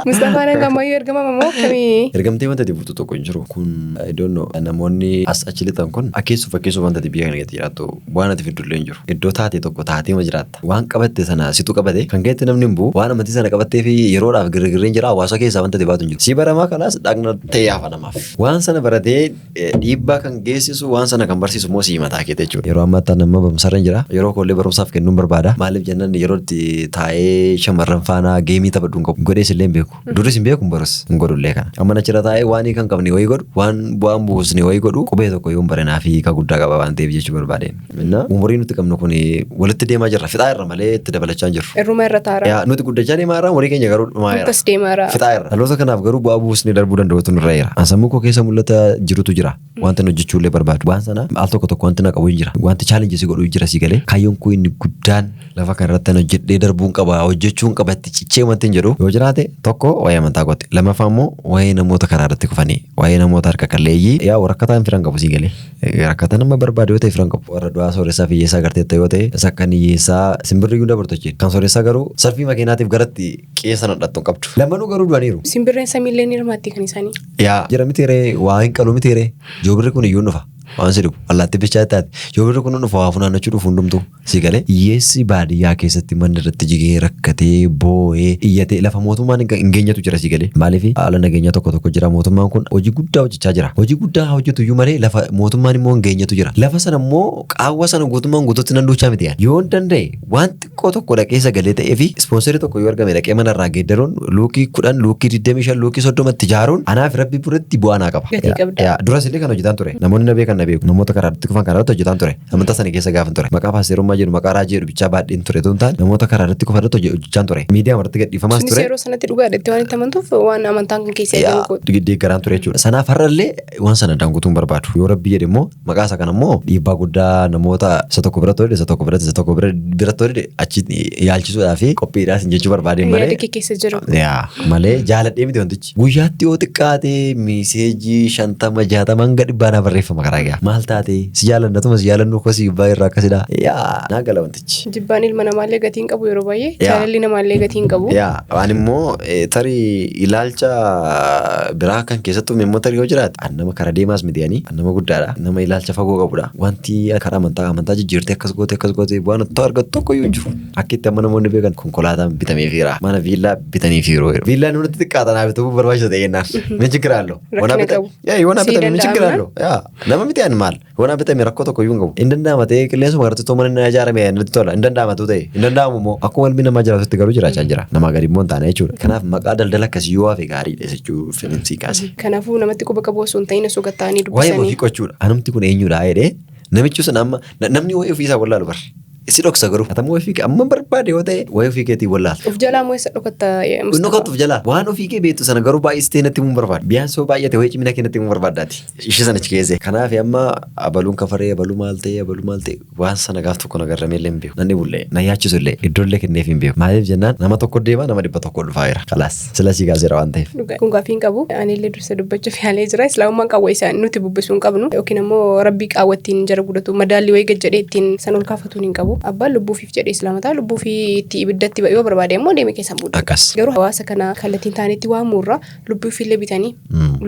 Mustafaan hanga ammayyuu ergamama moo akkamii? Ergamtee wanta ati buutu tokko hin jiru. Kun I don't know namoonni as achi lixan kun akkeessuuf akkeessuuf wanta ati biyya kana keessa jiraattu waan ati fiddu illee hin jiru. Iddoo taate tokko taateema jiraatta. Waan qabatte sana situ qabate kan keetti namni hin bu'u. Waan amantii sana qabattee fi yeroodhaaf girrigirriin jira hawaasa keessaa wanta ati baatu hin jiru. Sii baramaa kanaas dhaqna ta'ee hafa namaaf. Waan sana baratee Dhiibbaa kan geessisu waan sana kan barsiisu immoo sii mataa keeti jechuudha. Yeroo ammaatti ani amma barumsarra hin jira. Yeroo koollee barumsaaf kennuun barbaada. Maaliif jennaan yeroo itti taa'ee shamarran faana geemii taphadhu hin qabu. Godhees illee hin beeku. Duris hin beeku hin barus hin godhu illee kana. Amma achirra taa'ee waan hiika hin qabne wayii godhu waan bu'aan buusne wayii godhu qubee tokko yoon bare naaf hiika guddaa qaba waan ta'eef jechuu barbaadeen. Inna umurii nuti qabnu kun walitti deemaa jirra. Fixaa irra malee itti dabalachaa hin jirru. Irruma irra taara. Yaa nuti guddachaa deemaa irra umurii keenya garuu dhumaa jira. Akkas deemaa irra. Fixaa irra. Dhaloota kanaaf garuu bu'aa buusnee darbuu danda'utu nurra jira. An sammuu koo keessa mul'ata jirutu jira. Wanta ani hojjechuu illee barbaadu. Waan sana al tokko tokko wanti na qabu hin jira. Wanti challenge si godhu jira si galee. Kaayyoon koo inni guddaan lafa kana irratti an hojjedhee darbuun qaba hojjechuun qaba itti cichee wanti hin jedhu yoo jiraate tokko waa'ee amantaa kooti. Lammaffaa immoo waa'ee namoota karaa irratti kufanii waa'ee namoota harka qalleeyyii yaa rakkataan firan qabu si galee. Rakkataa nama barbaadu yoo ta'e firan qabu. Warra du'aa sooressaa fi hiyyeessaa agarteetta yoo ta'e isa kan hiyyeessaa simbirri iyyuu dabartu achiin. Kan sooressaa garuu salfii makiinaatiif garatti qe'ee sana dhattu hin qabdu. Lamanuu garuu du'aniiru. Simbirreen samiillee ni hirmaatti kan isaanii. Yaa jira miti ree waa hin qalu miti ree joobirri kun iyyuu hin dhufa. Waan si dhibu allaattii bichaa taate joobirri kun hin dhufa waa funaannachuu dhufu hundumtuu. Si galee hiyyeessi baadiyyaa keessatti manni irratti jigee rakkatee boo'ee iyyatee lafa mootummaan hin geenyetu jira si galee. Maaliif haala nageenyaa tokko tokko jira mootummaan kun hojii guddaa hojjechaa jira. Hojii guddaa haa hojjetu iyyuu malee lafa mootummaan immoo hin geenyetu jira. Lafa sana immoo qaawwa sana guutummaan guutuutti nan duuchaa miti yaani. Yoon danda'e waan xiqqoo tokko dhaqee sagalee ta'ee fi ispoonsarii tokko yoo argame dhaqee mana irraa geeddaruun luukii 10 luukii 25 luukii 30 itti ijaaruun anaaf rabbi biratti bu'aa naa qaba. Gatii qabda. Yaa, Duras illee kan hojjetaan ture. Namoonni na beekan na beeku. Namoota karaa irratti kufan karaa irratti hojjetaan ture. Amantaa sana keessa gaafan ture. Maqaa paasterummaa jedhu maqaa raajii jedhu bichaa baadheen ture otoo hin taane namoota karaa irratti kufan irratti hojjechaan ture. Miidiyaa irratti gadhiifamaas Sunis ture. yeroo sanatti dhugaadha itti waan itti amantuuf waan amantaan kan keessa eegamu goote. Deeggaraan ture jechuudha. Sanaaf har'allee waan sana daangutuun barbaadu. Yoo rabbi jedhe immoo maqaa isa kana immoo dhiibbaa guddaa namoota isa tokko biratti hodhe isa tokko biratti isa tokko biratti hodhe achi yaalchisuudhaa fi qophiidhaas hin jechuu barbaadeen malee. Yaada kee keessa jiru. Yaa malee jaaladhee miti wantichi. Guyyaatti yoo xiqqaate miiseejii 50 60 hanga dhibbaa naa barreeffama karaa gaa. Maal taate si jaalannatuma si jaalannu koo si jibbaa irraa akkasidha. Yaa naa gala wantichi. Jibbaan ilma namaallee gatii hin qabu yeroo baay'ee. Yaa. Jaalalli namaallee gatii hin qabu. Yaa waan immoo tarii ilaalcha biraa kan keessattuu immoo tarii yoo jiraate an nama kara deemaas miti ani an nama guddaadha nama ilaalcha fagoo qabudha. Wanti karaa amantaa amantaa jijjiirtee akkas goote akkas goote waan argattu tokko iyyuu hin jiru. Akka itti amma namoonni beekan konkolaataan bitameefiira. Mana viillaa bitaniifiiru. Viillaan nutti xiqqaata naa bituu barbaachisa ta'e jennaan. Min chiggir allo. Rakkina qabu. Yaa yoo naa Sii bitame min chiggir danda'amna. allo. Yaa nama miti ani maal. Yoo naa bitame rakkoo tokko iyyuu hin qabu. Hin danda'ama ta'ee qilleensuma irratti too mana ijaarame natti tola. Hin danda'ama ta'e. Hin danda'amu immoo akkuma ilmi namaa jiraatutti garuu jiraachaa jira. Namaa gadi immoo hin taane jechuudha. Kanaaf maqaa daldala akkasii yoo hafe gaariidha jechuu fedhin sii kaase. Kanaafuu namatti quba qabu osoo hin ta'in osoo gad taa'anii Waa'ee dubbisanii. ofii qochuudha. Anumti kun eenyudha jedhee namichi sun amma namni waa'ee ofii isaa wallaalu bar. Si dhoksa garuu. Atammoo ofii kee amma barbaade yoo ta'e waa'ee ofii keetii wallaalta. Of jalaa moo eessa dhokatta Inni Mustafa? kottu of jalaa. Waan ofii kee beektu sana garuu baay'istee natti himuu hin barbaadu. Biyaan soo baay'ate wayii cimina kee natti himuu barbaaddaati. Ishee sana achi keessee. Kanaaf amma abaluun kafaree abaluu maal ta'e abaluu maal ta'e waan sana gaaf tokko na garramee illee hin beeku. Nan dhibullee na yaachisu illee iddoo illee kenneef hin beeku. Maaliif jennaan nama tokko deema nama 100 dhufaa jira. Kalaas sila sii kaaseera waan ta'eef. Dhugaa. Kun gaaffii hin qabu. Ani illee dursa dubbachuuf yaalee jira. Islaamummaan qaawwa isaa nuti bubbisuu hin qabnu. Yookiin ammoo rabbii qaawwa ittiin jara gudatu madaallii wayii gad jedhee ittiin san ol kaafatuun hin qabu. Abbaan lubbuu ofiif jedhee islaama ta'a. Lubbuu ofii itti ibiddatti yoo barbaade ammoo deeme keessan bu'u. Akkas. Garuu hawaasa kana kallattiin taanetti waamuurra lubbuu ofiillee bitanii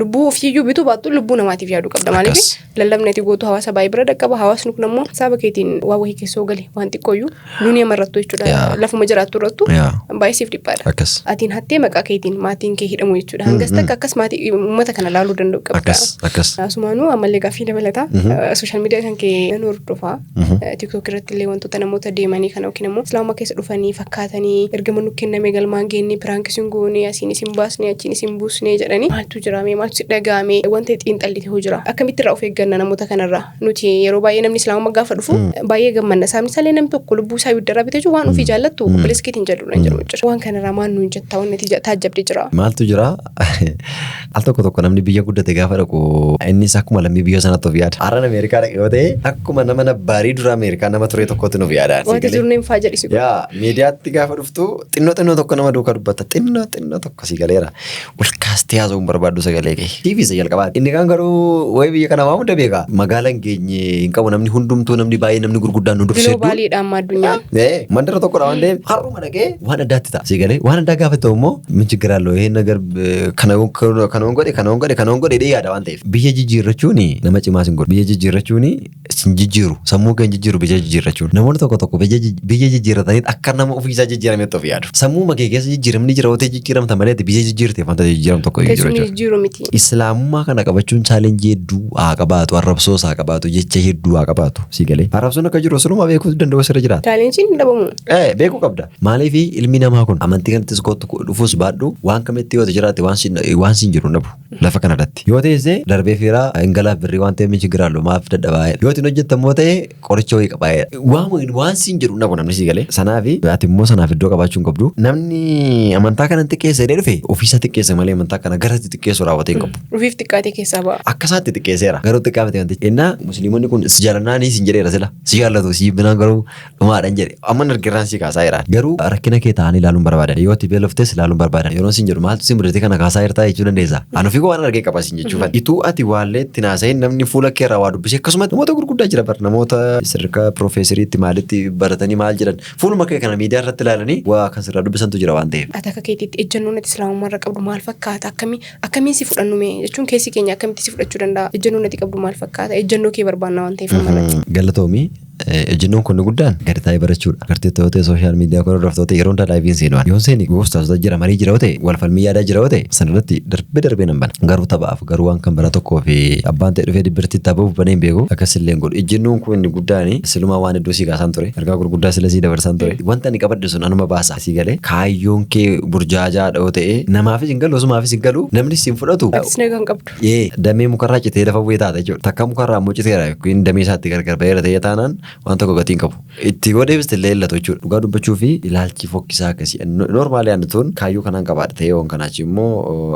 lubbuu ofiiyyuu bituu baattu lubbuu namaatiif yaaduu qabda. Maaliif Akkas. lallabni ati gootu hawaasa baay'ee bira dhaqqaba. Hawaasni kun ammoo saba keetiin waa wahii keessoo gale waan xiqqooyyuu duniyaa marrattu jechuudha. Yaa. Lafuma jiraattu irrattu Yaa. baay'ee siif dhiphaadha. Akkas. Atiin hattee maqaa keetiin maatiin kee hidhamu jechuudha. Hangas takka akkas maatii uummata kana laaluu danda'u qabda. Akkas. Akkas. Asumaanuu ammallee gaaffii dabalataa sooshaal miidiyaa kan kee nan hordofa. TikTok irratti illee wantoota Namoota deemanii kana yookiin immoo islaamummaa keessa dhufanii fakkaatanii ergama nu kenname galmaan geenne, prank isin goone, asiin isin baasne, achiin isin buusne jedhanii, maaltu jira mee? Maaltu si dhaga'ame? Wanta xiinxallite hoo jira? Akkamitti irraa of eegganna namoota kanarraa? Nuti yeroo baay'ee namni islaamummaa gaafa dhufu baay'ee gammanna. Sababni isaallee namni tokko lubbuu isaa ibiddarraa bitee jiru waan ofii jaallattu obboleessa keetiin jedhu nan jedhu jira. Waan kanarraa maal nuun jetta? Wanni ati taajjabde jira? Maaltu jira? Al tokko tokko namni biyya guddate gaafa dhaqu innis akkuma lammii biyya sanatti of yaada. Har'aan Ameerikaa dhaqe yoo ta'e, akkuma nama nabbaarii dura Ameerikaa nama ture tokkotti nuuf yaada. Wanti jiru neen faa jedhisi. Yaa, miidiyaatti gaafa dhuftu xinnoo xinnoo tokko nama duukaa dubbata. Xinnoo xinnoo tokko si galeera. Ol kaastee haasa'uu hin barbaaddu sagalee kee. TV isa jalqabaati. Inni kaan garuu waa'ee biyya kanaa waa hunda beeka. Magaalaan geenye hin qabu, namni hundumtuu, namni baay'ee, namni gurguddaan nu dursee hedduu. Globaliidha amma addunyaan. Mandara tokkodha waan ta'eef har'uma dhaqee waan addaatti ta'a. Si galee, waan addaa gaafa ta'u immoo ምን ችግር አለው ይሄን ነገር kana godhe, kana godhe, kana godhe jedhee yaada waan ta'eef. Biyya jijjiirrachuun nama cimaa sin godhu. Biyya jijjiirrachuun sin jijjiiru. Sammuu kee hin jijjiiru biyya jijjiirrachuun. Namoonni tokko tokko biyya jijjiirratanii akka nama ofiisaa jijjiirametti of yaadu. Sammuu kee keessa jijjiiramni jira yoo ta'e jijjiiramta malee ati biyya jijjiirteef wanta jijjiiramu tokko hin jiru Teessumni jechuudha. jijjiiru miti. Islaamummaa kana qabachuun challenge hedduu haa qabaatu, arrabsoos haa qabaatu, jecha hedduu haa qabaatu. Si galee. Arrabsoon akka jiru silumaa beekuu danda'u sirra jiraata. Challengeiin hin dhabamu. Beekuu qabda. Maaliif ilmi namaa kun amantii kanattis kootu dhufuus baadhu, waan kamitti yoo jiraate waan siin jiru hin dhabu lafa kanarratti. Yoo teesse darbee fiiraa hin galaaf birrii waan ta'eef ምን ችግር አለው, maaf dadhabaa? Yoo ittiin hojjettan immoo ta'e qoricha wayii qabaa. Waan siin jedhu hin dhabu namni, si galee. Sanaafi ati immoo sanaaf iddoo qabaachuu hin qabdu. Namni amantaa kana xiqqeessa jedhee dhufe ofiisa xiqqeessa malee amantaa kana gara xiqqeessu raawwatee hin qabu. Ofiif xiqqaatee keessaa ba'a. Akka isaatti xiqqeesseera. Garuu xiqqaa miti wantichi. Innaa musliimonni kun si jaalannaanii sin jedheera, sila. Si jaallatu, si jibbinaan garuu dhumaadhaan jedhe. Amma argirraan si kaasaa jira. Garuu rakkina kee ta'anii ilaaluun barbaadan. Yoo ati beeloftes ilaaluun barbaadan. Yeroo sin jedhu maaltu si mudate kana kaasaa jirtaa jechuu dandeessa. Ani ofii koo waan argee qaba sin jechuufan. Ituu ati waallee itti haasa'in namni fuula kee irraa waa dubbisee, akkasumas namoota gurguddaa jira bar, namoota sadarkaa piroofeesariitti maalitti baratanii maal jedhan, fuuluma kee kana miidiyaa irratti ilaalanii waa kan sirraa dubbisantu jira waan ta'eef. Ati akka keetiitti ejjennoon ati islaamummaa irra qabdu maal fakkaata? Akkamiin si fudhannu mee? Jechuun keessi keenya akkamitti si fudhachuu danda'a? Ejjennoon ati qabdu maal fakkaata? Ejjennoo kee barbaanna waan ta'eef ammalatti. Galatoomii. Ejjennoon kun guddaan gadi taa'ee barachuudha. Gartee ta'ee social media kun hordoftoota yeroo hundaa liveiin seenu. Yoon seeni gooftaasota jira, marii jira yoo ta'e, wal falmii yaadaa jira yoo ta'e, sanarratti darbee darbee nan bana. Garuu taphaaf, garuu waan kan bara tokkoo fi abbaan ta'e dhufee dibbirtii taphuuf banee hin beeku. Akkasillee hin godhu. Ejjennoon kun inni guddaan silumaa waan hedduu sii kaasaan ture. Ergaa gurguddaa sila sii dabarsaan ture. Wanta ani qabadhe sun anuma baasa. Sii galee, kaayyoon kee burjaajaadha yoo ta'e namaafis hin galu, osumaafis hin galu, namnis hin fudhatu. Atis nagaa hin qabdu. Damee mukarraa citee lafa bu'ee taata jechuudha. Takka mukarraa immoo citeera yookiin damee isaatti gargar ba'eera ta'ee taanaan waan tokko gatii hin qabu. Itti yoo deebiste illee illatu jechuudha. Dhugaa dubbachuu fi ilaalchi fokkisaa akkasii. Normally ani tun kaayyoo kanaan qabaadha ta'ee waan kanaachi immoo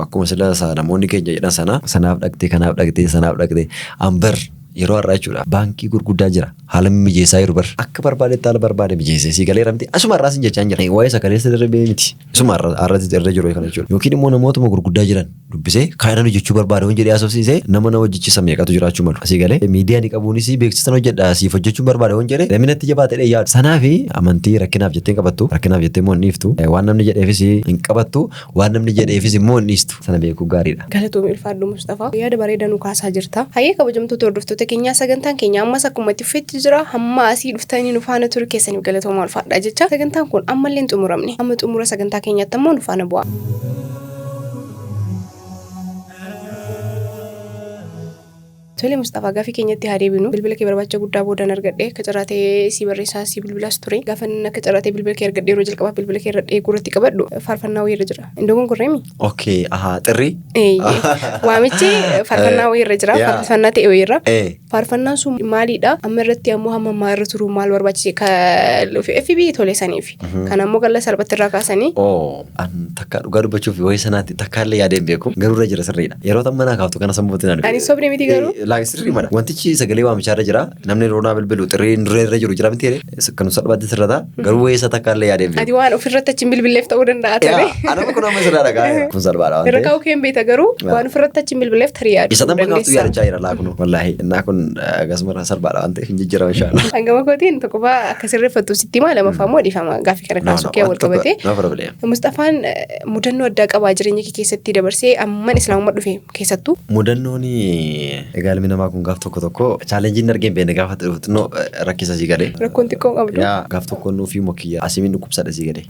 akkuma sila namoonni keenya jedhan sana sanaaf dhaqxee, kanaaf dhaqxee, sanaaf dhaqxee ambar yeroo har'aa jechuudha. Baankii gurguddaa jira. Haala mijeessaa jiru bar. Akka barbaadetti haala barbaade mijeessee si galee ramti. Asuma har'aas hin jechaa hin jira. Waa'ee sakaleessa darbee miti. Isuma har'atti irra jiru kana jechuudha. Yookiin immoo namootuma gurguddaa jiran dubbisee kaayinaan hojjechuu barbaade waan jedhee haasofsiisee nama na hojjechiisa meeqatu jiraachuu malu. Asii galee miidiyaa ni qabuunis beeksisan hojjedha, siif hojjechuun barbaade waan jedhee namni natti jabaate jedhee yaadu. Sanaafi amantii rakkinaaf jettee hin qabattu, rakkinaaf jettee immoo hin dhiiftu, waan namni jedheefis hin qabattu, waan namni jedheefis immoo hin dhiistu. Sana beekuu gaariidha. Galatoomii, ulfaadhu Mustafaa. Yaada bareedaa nu kaasaa jirta. Hayyee, kabajamtoota hordoftoota keenyaa, sagantaan keenya ammas akkuma itti fufetti jira. Hamma asii dhuftanii nu faana turu keessaniif galatoomaa, ulfaadhaa jecha. Sagantaan kun ammallee hin xumuramne. Hamma xumura sagantaa keenyaatti ammoo nu faana bu'a. Tole Mustafaa, gaafii keenyatti haa deebinu. Bilbila kee barbaacha guddaa boodaan argadhe. Akka carraa ta'ee si barreessaa si bilbilaas ture. Gaafa inni akka carraa ta'ee bilbila kee argadhe, yeroo jalqabaaf bilbila kee irra eeguu irratti qabadhu faarfannaa wayii irra jira. Hin dogongorreemi? Okay, ahaa, xirrii. Waamichi faarfannaa wayii irra jira. Faarfannaa ta'e wayii irra. Faarfannaan sun maalidha? Amma irratti ammoo hamma ammaa irra turuu maal barbaachise? FB tole saniif. Kan ammoo galla salphatti irraa kaasanii. Oh, an takka dhugaa dubbachuuf wayii sanaatti takka illee yaadee hin beeku. Garuu irra jira, sirriidha. Yeroo tan manaa kaaftu kana sammuutti naan. Ani sobni miti garuu. Laa, sirrii mana. Wantichi sagalee waamichaa irra jira. Namni yeroo naa bilbilu xirriin irra irra jiru jira miti jedhee. Kan salphaatti sirrata. Garuu wayii isa takka illee yaadee hin beeku. Ati waan ofirratti achi hin bilbilleef ta'uu danda'a ture. Anama kun amma sirraa dhagaa. Kun salphaadha waan Irra ta'eef. kaa'uu kee hin beekta, garuu waan ofirratti achi hin bilbilleef tarii yaaduu Isa tan makaaftu dandeessa. yaadachaa jira laa kunu. Wallaahi innaa kun akkasuma salphaadha waan ta'eef hin jijjiirama inshallah. Hangama kootiin tokkoffaa akka sirreeffattu sitti himaa, lamaffaa immoo dhiifama gaaffii kana kaasuu kee wal qabatee. No problem. Mustafaan mudannoo addaa qabaa jireenya kee keessatti dabarsee amman islaamummaa dhufe keessattuu. Mudannoon egaa Ilmi namaa kun gaaf tokko tokko challengeiin argee hin beekne gaafa dhufu xinnoo rakkisa sii galee. Rakkoon xiqqoo qabdu. Yaa, gaaf tokko nuufii mokiyya asimiin dhukkubsadha sii galee.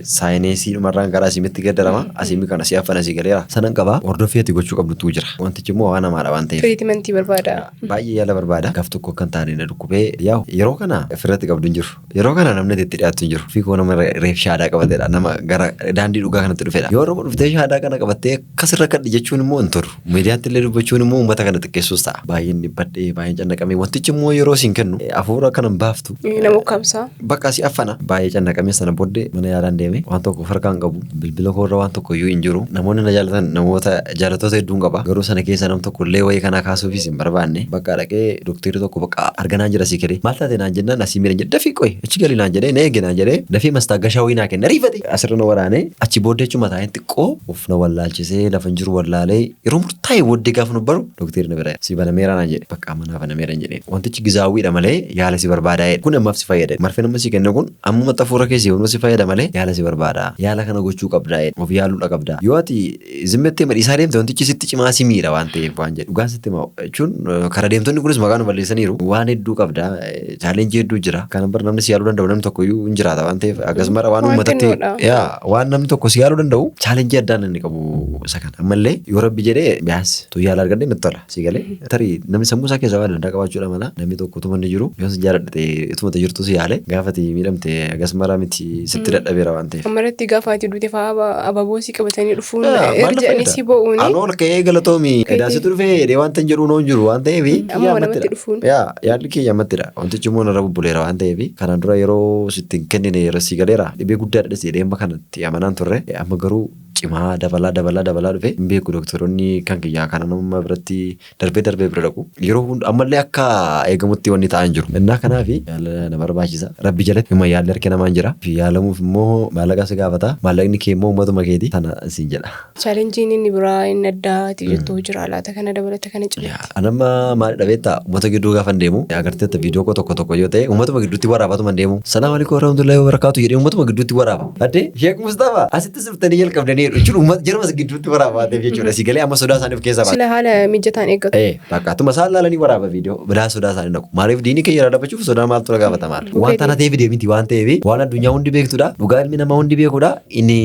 Sinusiin dhumarraan gara asimitti gaddarama. Asimii kana si affana sii galeera. Sanan qaba, hordoffii ati gochuu qabdutu jira. Wantichi immoo waan hamaadha waan ta'eef. Treatmentii barbaada. Baay'ee yaala barbaada. Gaaf tokko kan taane na dhukkubee, yaa, yeroo kana ofirratti qabdu hin jiru. Yeroo kana namni itti dhiyaatu hin jiru. Fiikoo nama reef shaadaa qabatedha. Nama gara daandii dhugaa kanatti dhufedha. Yoo Oromoo dhuftee shaadaa kana qabattee akkasirra kadhi jechuun immoo hin tolu. Miidiyaatti illee dubbachuun immoo uummata kana xiqqeessuus ta'a. Baay'een dhiphadhee, baay'een cannaqamee, wantichi immoo yeroo siin kennu hafuura kana hin baaftu. Nama ukkaamsaa. Bakka asii affana. Baay'ee cannaqamee, sana booddee mana yaalaan deeme. Waan tokko of harkaa hin qabu. Bilbila koorra waan tokko iyyuu hin jiru. Namoonni na jaalatan, namoota jaallattoota hedduun qaba. Garuu sana keessa nam tokko illee wayii kanaa kaasuufis hin barbaanne. Bakka dhaqee dooktarri tokko bakka arganaan jira sii kennee. Maal taate naan jennaan, asii miidhan jedhe, dafii qoyi achi gali naan jedhee, na eege naan jedhee, dafii mastaaggashaa wayii naa kenne, ariifate. Asirra na waraanee, achi booddee achuma taa'een xiqqoo of na wallaalchisee, lafa hin jiru wallaalee, yeroo murtaa'e booddee gaafa nu baru dooktarri na bira si banameera naan jedhe. Bakka manaa banameera hin jedheen. Wantichi gizaawwiidha malee yaala si barbaadaa jedhe. Kun ammaaf si fayyada. Marfeen amma si kenne kun ammuma xafuura keessi yommuu si fayyada malee yaala si barbaada. Yaala kana gochuu qabdaa jedhe. Of yaaluudha qabdaa. Yoo ati zimmettee madhiisaa deemte, wantichi sitti cimaa si miidha waan ta'eef waan jedhe. Dhugaan sitti hima jechuun kara deemtonni kunis maqaa nu balleessaniiru. Waan hedduu qabda. Challengeii hedduu jira. Kana bar namni si yaaluu danda'u namni tokko iyyuu hin jiraata waan ta'eef akkasuma waan Waan uummatatti xinnoodha. Yaa, waan namni tokko si yaaluu danda'u challengeii addaan inni qabu isa kana. Ammallee yoo Rabbi jedhee biyaas tu yaala argadhe natti tola. Si galee tarii namni sammuu isaa keessaa waan danda'a qabaachuudha mala, namni tokko utuma inni jiru yoo si jaaladhe utuma jirtu si yaale, gaafa ati miidhamte agas mara miti sitti dadhabeera waan ta'eef. Ammarratti gaafa ati duute fa'aa abaaboo si qabatanii dhufuun Yaa, maal na erga jedhanii fayyada? si bo'uuni. Anoo ol ka'ee galatoomi edaasitu dhufee jedhee wanta hin jedhu hin jiru waan ta'eef. Amma namatti dhufuun. Yaa, yaalli kiyya ammattidha. Wantichi immoo narra bubbuleera waan ta'eef, kanaan dura yeroo sitti hin kennine yeroo si galeera dhibee guddaadha jedhee amma kanatti amanaan turre, amma garuu cimaa dabalaa dabalaa dabalaa dhufe. Hin beeku, doktoroonni kan kiyyaa kana nama biratti darbee darbee bira dhaqu. Yeroo hunda ammallee akka eegamutti wanni ta'an jiru. Innaa kanaaf yaala na barbaachisa. Rabbi jalatti hima yaalli harka namaan jira. Yaalamuuf immoo maallaqa si gaafata. Maallaqni kee immoo uummatuma keeti. Sana siin jedha. Challengeiin inni biraa inni addaati jettu jira laata kana dabalata kana cinatti? Anamma maal dhabeetta, uummata gidduu gaafa deemu agarteetta, viidiyoo koo tokko tokko yoo ta'e uummatuma gidduutti waraabatuma deemu. "Salaam alaikum warahmatullahi wabarakatuh" jedhee uummatuma gidduutti waraaba. Addee Sheek Mustafaa asitti siftanii jalqabdanii jechuun uummata jaruma gidduutti waraabaa ta'eef jechuudha. Si galee amma sodaa isaanii of keessaa baata. Sila haala mijataan eeggatu. Ee, bakka atuma isaan laalanii waraaba viidiyoo biraa sodaa isaanii naqu. Maaliif diinii kee yeroo dhaabbachuuf sodaa maaltu na gaafata maal? Waan tana ta'eef deemiti waan ta'eef, waan addunyaa hundi beektudha. Dhugaa ilmi namaa hundi beekudha. Inni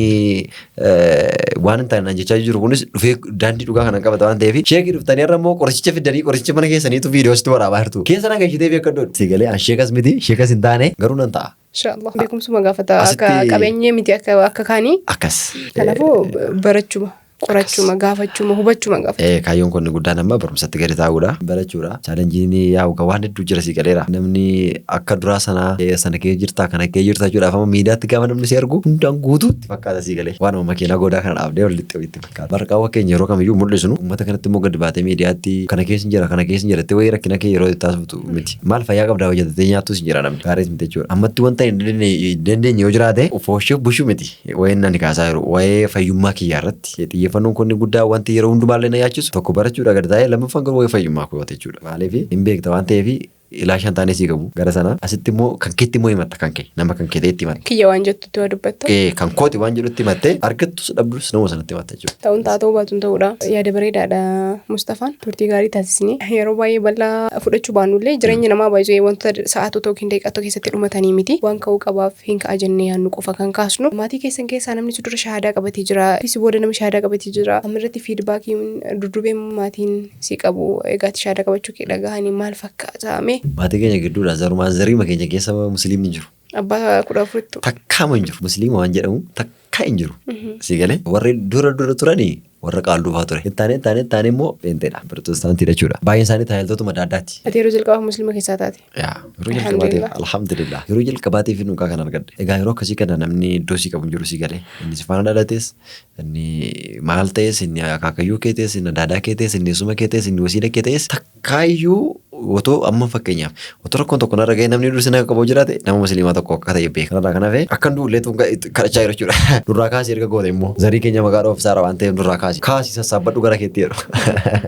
waan hin taane naan jechaa jiru kunis dhufee daandii dhugaa kana qabata waan ta'eef, sheekii dhuftanii har'a immoo qorichicha fiddanii qorichicha mana keessaniitu viidiyoo sitti waraabaa jirtu. Keessa na galchitee beekadhu. Si galee an sheekas miti, sheekas hin taane, garuu nan ta'a. Inshaallah. Beekumsuma gaafata akka Asitti- qabeenya miti akka kaanii. Akkas. Kanaafuu barachuma, qorachuma, gaafachuma, hubachuma gaafata. Kaayyoon kun guddaan amma barumsatti gadi taa'uudha. Barachuudha. Challengeiin yaa'u kan waan hedduu jira si galeera. Namni akka duraa sanaa sana kee jirtaa kana kee jirtaa jechuudhaaf, amma miidiyaatti gaafa namni si argu hundaan guutuutti fakkaata si galee. Waan amma makiinaa goodaa kana dhaabdee walitti walitti fakkaata. Barqaawwa keenya yeroo kamiyyuu mul'isnu, uummata kanatti immoo gadi baatee miidiyaatti kana keessa hin jira, kana keessa hin jira jettee wayii rakkina kee yeroo itti taasiftu miti. Maal fayyaa qabdaa hojjetatee nyaattus hin jira namni. Gaariis miti jechuudha. Ammatti wanta hin dandeenye yoo jiraate fooshuuf bushuu miti. Waa'een ani kaasaa jiru waa'ee fayyummaa kiyyaa irratti xiyyeeffannoon kun guddaa, wanti yeroo hundumaallee na yaachisu tokko barachuudha gadi taa'ee, lammaffaan garuu waa'ee fayyummaa kooti jechuudha. Maaliif hin beekta waan ta'eef ilaashaan taanee sii qabu gara sana asitti immoo kan keetti immoo himatta, kan kee nama kan kee ta'etti himatta. Kiyya waan jettutti waa dubbatta. Kan kooti waan jedhutti himattee, argattus dhabdus nama sanatti himatta jechuudha. Ta'uun ta'a, ta'uu baatuun ta'uudha. Yaada bareedaadha Mustafaan. Turtii gaarii taasisnee yeroo baay'ee bal'aa fudhachuu baannullee, jireenya namaa baay'ee wantoota sa'aa tokko yookiin daqiiqaa tokko keessatti dhumatanii miti. Waan ka'uu qabaaf hin ka'a jennee yaadnu qofa kan kaasnu. Maatii keessan keessaa namni si dura shahaadaa qabatee jira. Si booda namni shahaadaa qabatee jira. Ammarratti feedbackiin durdubeen maatiin si qabu egaati shahaadaa qabachuu kee dhagahanii maal fakkaata mee? Maatii keenya gidduudha zarumaan zariima keenya keessa musliimni jiru. Abbaa 14ttu. Takkaama hin jiru. Musliima waan jedhamu takkaa hin jiru. Si galee warri dura dura turanii warra qaalluufaa ture. Ittaanee ittaanee ittaanee immoo pheenxeedha. Pirotestaantiidha jechuudha. Baay'een isaanii tajaajiltootuma adda addaati. Ati yeroo jalqabaaf musliima keessaa taate. Yaa, yeroo jalqabaatiif alhamdulillah. Yeroo jalqabaatiif dhugaa kan argadhe. Egaa yeroo akkasii kana namni iddoo sii qabu hin jiru si galee. Inni si faana dhalates, inni maal ta'es, inni akaakayyuu kee ta'es, inni adaadaa kee ta'es, inni eessuma kee ta'es, inni wasiila kee ta'es, takkaayyuu otoo amma fakkeenyaaf otoo rakkoon tokko narra ga'e, namni dursi nama qabu jiraate nama musliimaa tokko akka ta'e beeka. Kanarraa kan hafe akkan du'ullee kadhachaa jiru jechuudha. Nurraa kaasi erga goote immoo zarii keenya maqaa dhoofsaara waan ta'eef nurraa kaasi. Kaasi sassaabbadhu gara keetti jedhu.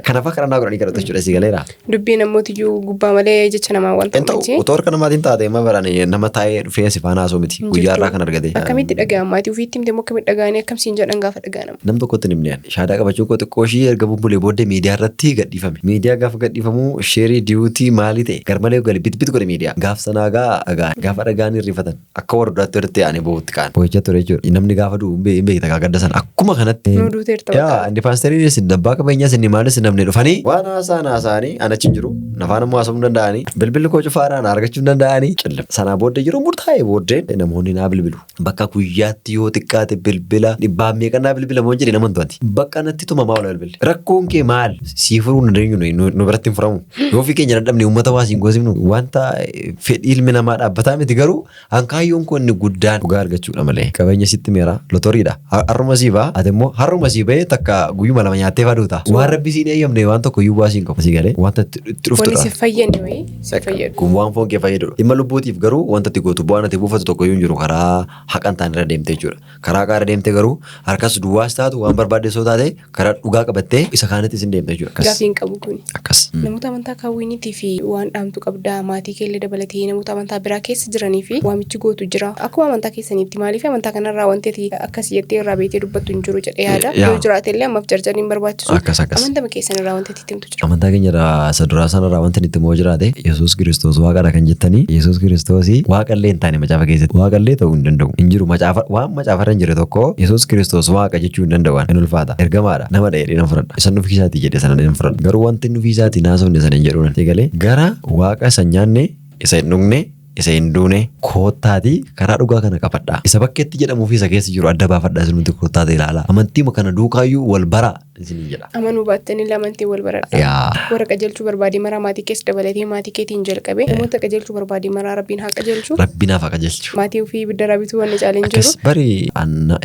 Kanaaf akka kadhannaa godhanii kadhatu jechuudha si galeera. Dubbiin ammootiyyuu gubbaa malee jecha namaa waan Hin ta'u ta'u miti. otoo harka namaatiin taate amma baraan nama taa'ee dhufee si faana haasoo miti. Guyyaa irraa kan argate. Akkamitti dhaga'ama? Maatii ofiitti himte immoo akkamitti dhaga'anii akkam siin jedhan gaafa dhaga'an? Nam tokkotti hin himne ani. Shaadaa qabachuun koo xiqqoo ishii erga bubbulee booddee miidiyaa irratti gadhiifame. Miidiyaa gaafa gadhiifamu sheerii diyuutii maalii ta'e garmalee gale bitbit godhe miidiyaa. Gaaf sanaa gaa dhagaan gaafa dhagaan hirrifatan akka warra duraatti walitti yaa'anii boo'utti ka'an. Boo'ichaa ture jechuudha. Namni gaafa du'u hin beekta gaa gadda sana akkuma kanatti. Nuu duuteerta Yaa bakka. inni paasteriin isin abbaa qabeenyaa isin maalis namni dhufanii waan haasa'an haasa'anii an achi hin jiru nafaan immoo haasa'uu hin danda'anii bilbilli koo cufaadhaan argachuu hin danda'anii cillim. Sanaa booddee yeroo murtaa'e booddee namoonni naa bilbilu. Bakka guyyaatti yoo xiqqaate bilbila dhibbaan meeqa naa bilbila moo jedhe nama hin Bakka natti tumamaa oola bilbilli. Rakkoon kee maal? Sii furuu hin dandeenyu nu biratti hin furamu. Yoo ofii keenya dadhabne uummata waa siin goosifnu wanta fedhii ilmi namaa dhaabbataa miti garuu hankaayyoon koo inni guddaan dhugaa argachuudha malee. Qabeenya sitti meera lotoriidha. Har'uma sii ba'a ati immoo har'uma sii ba'ee takka guyyuma lama nyaattee faduuta. Waan rabbi siin eeyyamne waan tokko iyyuu bu'aa siin qabu. Sii galee wanta itti Wanni dhuftudha. si fayyadne wayii si fayyadu. Kun waan foon kee fayyadudha. Dhimma lubbuutiif garuu wanta itti gootu bu'aan ati buufatu tokko iyyuu hin jiru karaa haqa hin taane irra deemte jechuudha. Karaa haqaa irra deemte garuu harkas duwwaas taatu waan barbaadde soo taate karaa dhugaa qabattee isa kaanittis hin deemte jechuudha. Akkas. Gaafii hin qabu kuni. Akkas. Namoota amantaa kaawwiniitii fi waan dhaamtu qabdaa maatii keellee dabalatee namoota amantaa biraa keessa jiranii fi waamichi gootu jira. Akkuma amantaa keessaniitti maaliif amantaa kanarraa wanti ati akkas jettee irraa beektee dubbattu hin jiru jedhee yaada. Yoo jiraate illee ammaaf jarjarri hin barbaachisu. Akkas akkas. Amantama keessan irraa wanti ati itti himtu jira. Amantaa keenya irraa isa duraa sana irraa wanti itti immoo jiraate Yesuus Kiristoos waaqadha kan jettanii Yesuus Kiristoos waaqallee hin taane macaafa keessatti waaqallee ta'uu hin danda'u. Hin jiru macaafa waan macaafarra hin jirre tokko Yesuus Kiristoos waaqa jechuu hin danda'u hin ulfaata. Ergamaadha nama dha jedhee nan fudhadha. Isa nufi isaatii jedhe sana nan fudhadha. Garuu wanti nufi isaatii naasofne sana hin jedhu nan galee gara waaqa isa hin nyaanne isa hin dhugne isa hin duune koottaatii karaa dhugaa kana qabadhaa. Isa bakkeetti jedhamuu fi isa keessa jiru adda baafadhaa isinumti koottaati ilaalaa. Amantiima kana duukaayyuu wal baraa isiniin jedha. Amanuu baattanillee amantiin wal baradhaa. Yaa. Warra qajeelchuu barbaade maraa maatii kees dabalatee maatii keetiin jalqabee namoota qajeelchuu barbaade maraa Rabbiin haa qajeelchu. Rabbi naaf haa qajeelchu. Maatii ofii ibiddarraa bituu wanni caale hin jiru. Akkas bari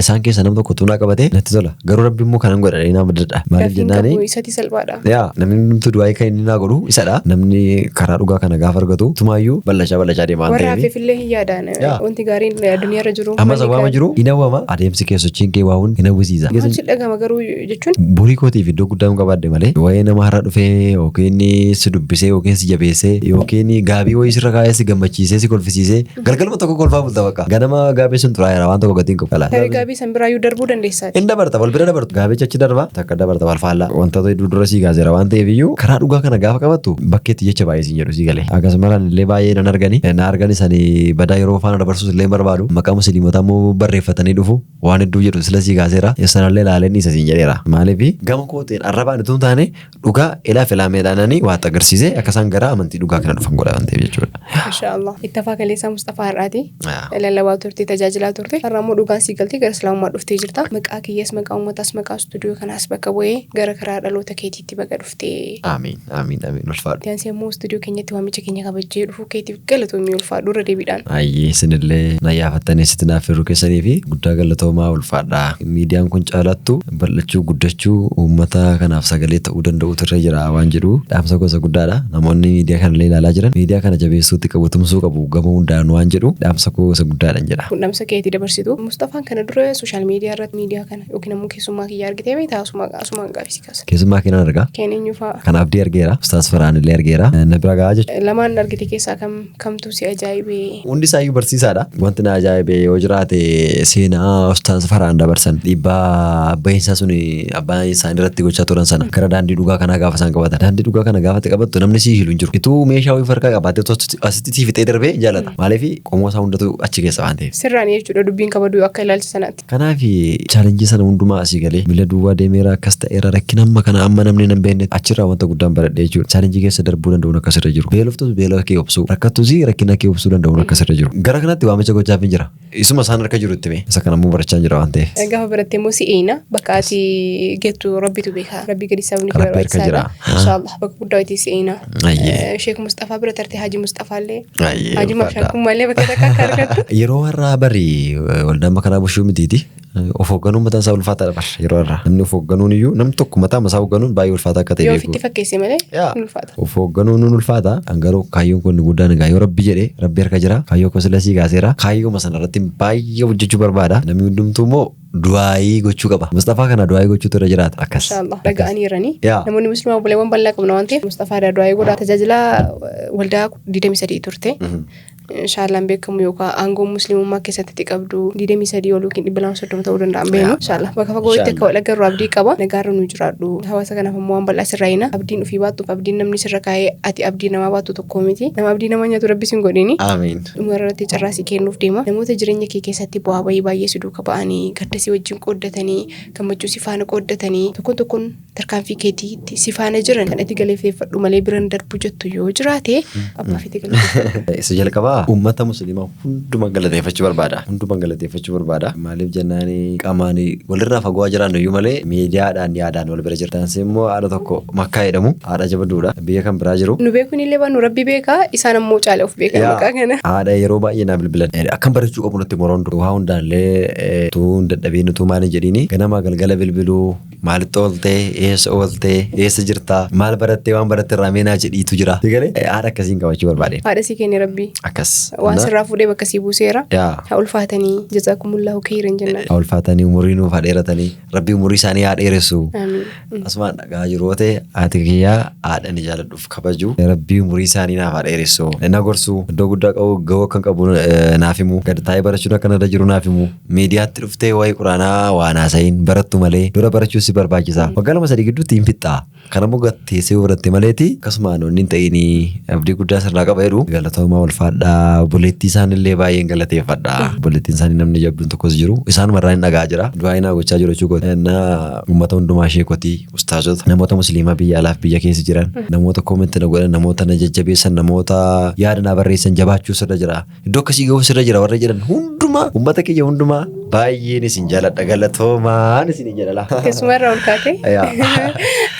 isaan keessa nam tokko tunaa qabate natti tola. Garuu Rabbi immoo kanan godha jedhee naa abdadha. Maaliif Gaaffiin jennaani qabu isati salphaadha. Yaa namni hundumtuu du'aayii kan inni naa godhu isadha. Namni karaa dhugaa kana gaafa argatu tumaayyuu bal'achaa bal'achaa deema waan Warra ta'eef. hafeef illee hin yaadaan Yaa. wanti gaariin addunyaarra jiru. Ammas manni waama gaariin. jiru hin hawwama adeemsi kee sochiin kee waa hundi hin hawwisiisa. Maaltu si dhagahama garuu jechuun Borii kootiif iddoo guddaa hin qabaadhe malee waa'ee nama har'a dhufee yookiin si dubbisee yookiin si jabeessee yookiin gaabii wayii sirra kaa'ee si gammachiisee si kolfisiisee galgaluma tokko kolfaa bulta bakka. Ganama gaabii sun xuraa'eera waan tokko gatiin qabu. Tarii gaabii san biraayyuu darbuu dandeessaati. In dabarta wal bira dabartu gaabicha achi darba takka dabarta wal faallaa wantoota hedduu dura sii kaaseera waan ta'eef iyyuu karaa dhugaa kana gaafa qabattu bakkeetti jecha baay'ee siin jedhu sii galee. Akkasumas illee baay'ee nan argani na argani sani badaa yeroo faana dabarsuus illee hin barbaadu maqaa musliimotaa immoo barreeffatanii dhufu waan hedduu jedhu sila sii kaaseera sanallee ilaaleen dhiisa siin jedheera. Maaliif gama kootiin arrabaan utuu hin taane dhugaa ilaa filaameedhaananii waa agarsiisee akka isaan gara amantii dhugaa kana dhufan godha waan ta'eef jechuudha. Masha Allah. Ittafaa kaleessaa Musxafaa har'aati. Lallabaa turte, tajaajilaa turte. Har'a immoo dhugaan sii galtee gara Islaamummaa dhuftee jirta. Maqaa kiyyas, maqaa uummataas, maqaa istuudiyoo kanaas bakka bu'ee gara karaa dhaloota keetiitti baga dhuftee. Amiin amiin amiin ulfaadhu. Itti aansee immoo istuudiyoo keenyatti waamicha keenya kabajjee dhufuu keetiif galatoomii ulfaadhu irra deebiidhaan. Ayyee isinillee na yaafattanii asitti naaf firuu keessanii fi guddaa galatoomaa ulfaadha. Miidiyaan kun caalattu bal'achuu guddachuu uummata kanaaf sagalee ta'uu danda'utu irra jira waan jedhu dhaamsa gosa guddaadha. Namoonni miidiyaa kana illee ilaalaa jiran miidiyaa kana jabeessuutti qabu tumsuu qabu gama hundaan waan jedhu dhaamsa gosa guddaadha jedha. Kun dhaamsa keetii dabarsitu. Mustafaan kana dura social media irratti miidiyaa kana yookiin ammoo keessummaa kiyya argitee beektaa? Asumaan gaaffii si kaasa. Keessummaa keenan argaa. Keen eenyu fa'a? Kan Abdii argeera. Ustaas Farhaan illee argeera. Na bira gahaa jechuudha. Lamaan argite keessaa kam kamtu si ajaa'ibe? Hundi isaayyuu barsiisaadha. Wanti na ajaa'ibe yoo jiraate seenaa Ustaas Farhaan dabarsan dhiibbaa abbaan sun abbaan isaanii irratti gochaa turan sana gara daandii dhugaa kanaa gaafa isaan qabatan. Daandii dhugaa kana gaafa itti qabattu namni si hilu hin jiru. Ituu meeshaa wayii harkaa qabaatee asitti si fixee darbee jaalata. Maaliif qomoo isaa hundatu achi keessa waan ta'eef. Sirraan jechuudha dubbiin kabaduu akka ilaalcha sanaatti. Kanaaf challenge sana hundumaa asii galee miila duwwaa deemeera akkas ta'eera rakkina amma kana amma namni nan beekne achirraa wanta guddaan baradhee jechuudha. Challenge keessa darbuu danda'uun akkasirra jiru. Beeloftus beela kee obsuu rakkattus rakkina kee obsuu danda'uun akkasirra jiru. Gara kanatti waamicha gochaaf hin jira. Isuma isaan harka jiru itti mee. Isa kana immoo barachaa jira waan ta'eef. Gaafa baratte immoo si eeyna bakka ati geettu rabbitu beeka. Rabbi gadi sabni kee Rabbi harka jira. barbaachisaadha. Inshaallah bakka guddaa itti si eeyna. Ayyee. Sheek Musxafaa bira tarte Haji Musxafaa illee. Ayyee, Haji ulfaadha. Mashaakkummaa illee bakka takka akka argattu. Yeroo har'aa bari waldaan makaraa bushuu mitiiti. Of hoogganuun mataan isaa ulfaataadha bar yeroo irraa. Namni of hoogganuun iyyuu, namni tokko mataa isaa hoogganuun baay'ee ulfaataa akka ta'e Yoo beeku. ofitti fakkeesse malee Yaa. ni ulfaata. Of hoogganuun nun ulfaata. An garuu kaayyoon kun guddaan egaa yoo Rabbi jedhe, Rabbi harka jira. Kaayyoo koo sila sii kaaseera. Kaayyooma sana irratti baay'ee hojjechuu barbaada. Namni hundumtuu immoo du'aayii gochuu qaba. Mustafaa kana du'aayii gochuutu irra jiraata. Akkas. Inshaallah dhaga'aniirani. Yaa. Namoonni musliimaa obboleewwan bal'aa qabna waan ta'eef Mustafaa du'aayii godhaa. Tajaajila waldaa 23 turte. Inshaallah hin beekamu yookaan aangoon musliimummaa keessatti itti qabdu 23 ol yookiin 230 ta'uu danda'a hin beeknu. Inshaallah bakka fagootti akka wal agarru abdii qaba. Nagaarra nu jiraadhu. Hawaasa kanaaf ammoo waan bal'aa sirraa hina. Abdiin ofii baattuuf abdiin namni sirra kaa'ee ati abdii namaa baattu tokko miti. Nama abdii namaa nyaatu Rabbi sin godhini. Amiin. Dhuma irratti carraa si kennuuf deema. Namoota jireenya kee keessatti bu'aa bahii baay'ee si duuka ba'anii, gadda si wajjin qooddatanii, gammachuu si faana qooddatanii, tokkoon tokkoon tarkaanfii keetiitti si faana jiran kan ati galateeffadhu malee biran darbu jettu yoo jiraate abbaa feete galateeffadhu. Isa jalqabaa uummata musliimaa hunduma galateeffachuu barbaada. Hunduma galateeffachuu barbaada. Maaliif jennaan, qaamaan walirraa fagoo jiraannu iyyuu malee miidiyaadhaan yaadaan wal bira jira. Taansii immoo haadha tokko Makkaa jedhamu, haadha jabaduudha. Biyya kan biraa jiru. Nu beekuun illee baannu Rabbi beekaa, isaan ammoo caala of beekan maqaa kana. Haadha yeroo baay'ee naa bilbilan. Akkan barachuu qabu natti moroon waa hundaallee utuu hin dadhabiin, utuu maal hin jedhiini, ganamaa galgala bilbiluu: maalitti ooltee, eessa ooltee, eessa jirtaa, maal barattee, waan baratte irraa mee naa jedhiitu jira. Sigalee haadha akkasiin qabachuu barbaade. Haadha sii kenne Rabbi. Akkas. Waan sirraa fuudhee bakka sii buuseera. Yaa. Haa ulfaatanii, jazaakumullahu khayran jennaan. Haa ulfaatanii, umurii nuuf haa dheeratanii, Rabbi umurii isaanii haa dheeressu. Amiin. Asumaan dhagaa jiru yoo ta'e, haati kiyyaa haadha ni jaaladhuuf kabaju. Rabbi umurii isaanii naaf haa dheeressu. Na gorsu, iddoo guddaa qabu gahuu akkan qabu naaf himu. Gad taa'ee barachuun akka narra jiru naaf himu. Miidiyaatti dhuftee waa'ee quraanaa waan haasa'iin, barattu malee dura barachuun si barbaachisa. Waggaa 2-3 gidduutti hin fixxaa. Kanammoo gad teessee yoo baratte maleeti akkasumaan wanni hin ta'inii abdii guddaa sirraa qaba jedhu. Galatoomaa, ulfaadhaa. Obboleettii isaanillee baay'een galateeffadha. Obboleettiin isaanii namni jabduun tokkos jiru. Isaanuma irraa hin dhagaa jira. Du'aa naa gochaa jiru jechuu kooti. Na uummata hundumaa, sheekotii, ustaazota, namoota musliimaa biyya alaaf biyya keessa jiran, namoota comment na godhan, namoota na jajjabeessan, namoota yaada naa barreessan, jabaachuu sirra jira, iddoo akkasii gahuu sirra jira warra jedhan hundumaa, uummata kiyya hundumaa baay'een isin jaaladha, galatoomaan isin jedhala. Teessuma irraa ol kaatee. Yaa.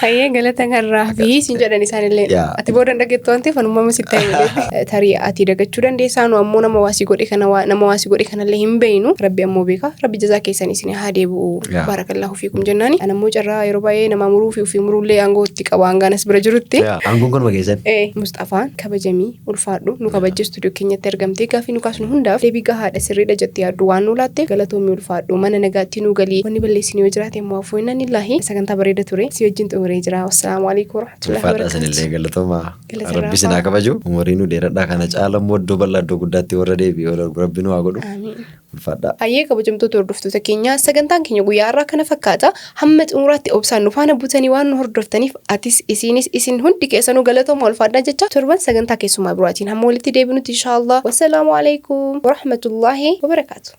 Hayyee, galata karraa fi isin jedhan isaanillee. Yaa. Ati booda hin dhageettu waan ta'eef anummaa sitti hime. Tarii ati dagachuu dandeessaa, nu ammoo nama waasii godhe kana nama waasii godhe kanallee hin beeynu. Rabbi ammoo beeka. Rabbi jazaa keessan isin haa deebi'u. Yaa. Baarakallaahu fiikum jennaani. Ana ammoo carraa yeroo baay'ee nama muruu fi ofii muruullee aangoo itti qaba hangaanas bira jirutti. Yaa, aangoon kanuma keessan. Musxafaan, kabajamii, ulfaadhu, nu kabajje istuudiyoo keenyatti argamtee gaaffii nu kaasnu hundaaf deebii gahaadha, sirriidha jettee yaaddu waan nu laatteef galatoomii, ulfaadhu, mana nagaatti nuu galii. Wanni balleessine yoo jiraate immoo afuu innanillaahi. Sagantaa bareeda ture si wajjin xumuree jira. Wassalaamu alaikum warahmatullahi Ulfaadhaa, wabarakaatu. isinillee galatoomaa. Galata Rabbi isin haa irraa. kabaju. Umurii nu dheeradhaa, kana caala immoo iddoo bal'aa iddoo guddaatti warra deebi'e wal argu Rabbi nu haa godhu. Aamiin. Ulfaadhaa. Hayyee, kabajamtoota hordoftoota keenyaa, sagantaan keenya guyyaa har'aa kana fakkaata. Hamma xumuraatti obsaan nu faana butanii waan nu hordoftaniif atis, isiinis, isin hundi keessanuu galatooma, ulfaadhaa jecha, torban sagantaa keessumaa biraatiin hamma walitti deebinutti inshaallah, wassalaamu alaikum warahmatullaahi wabarakaatu.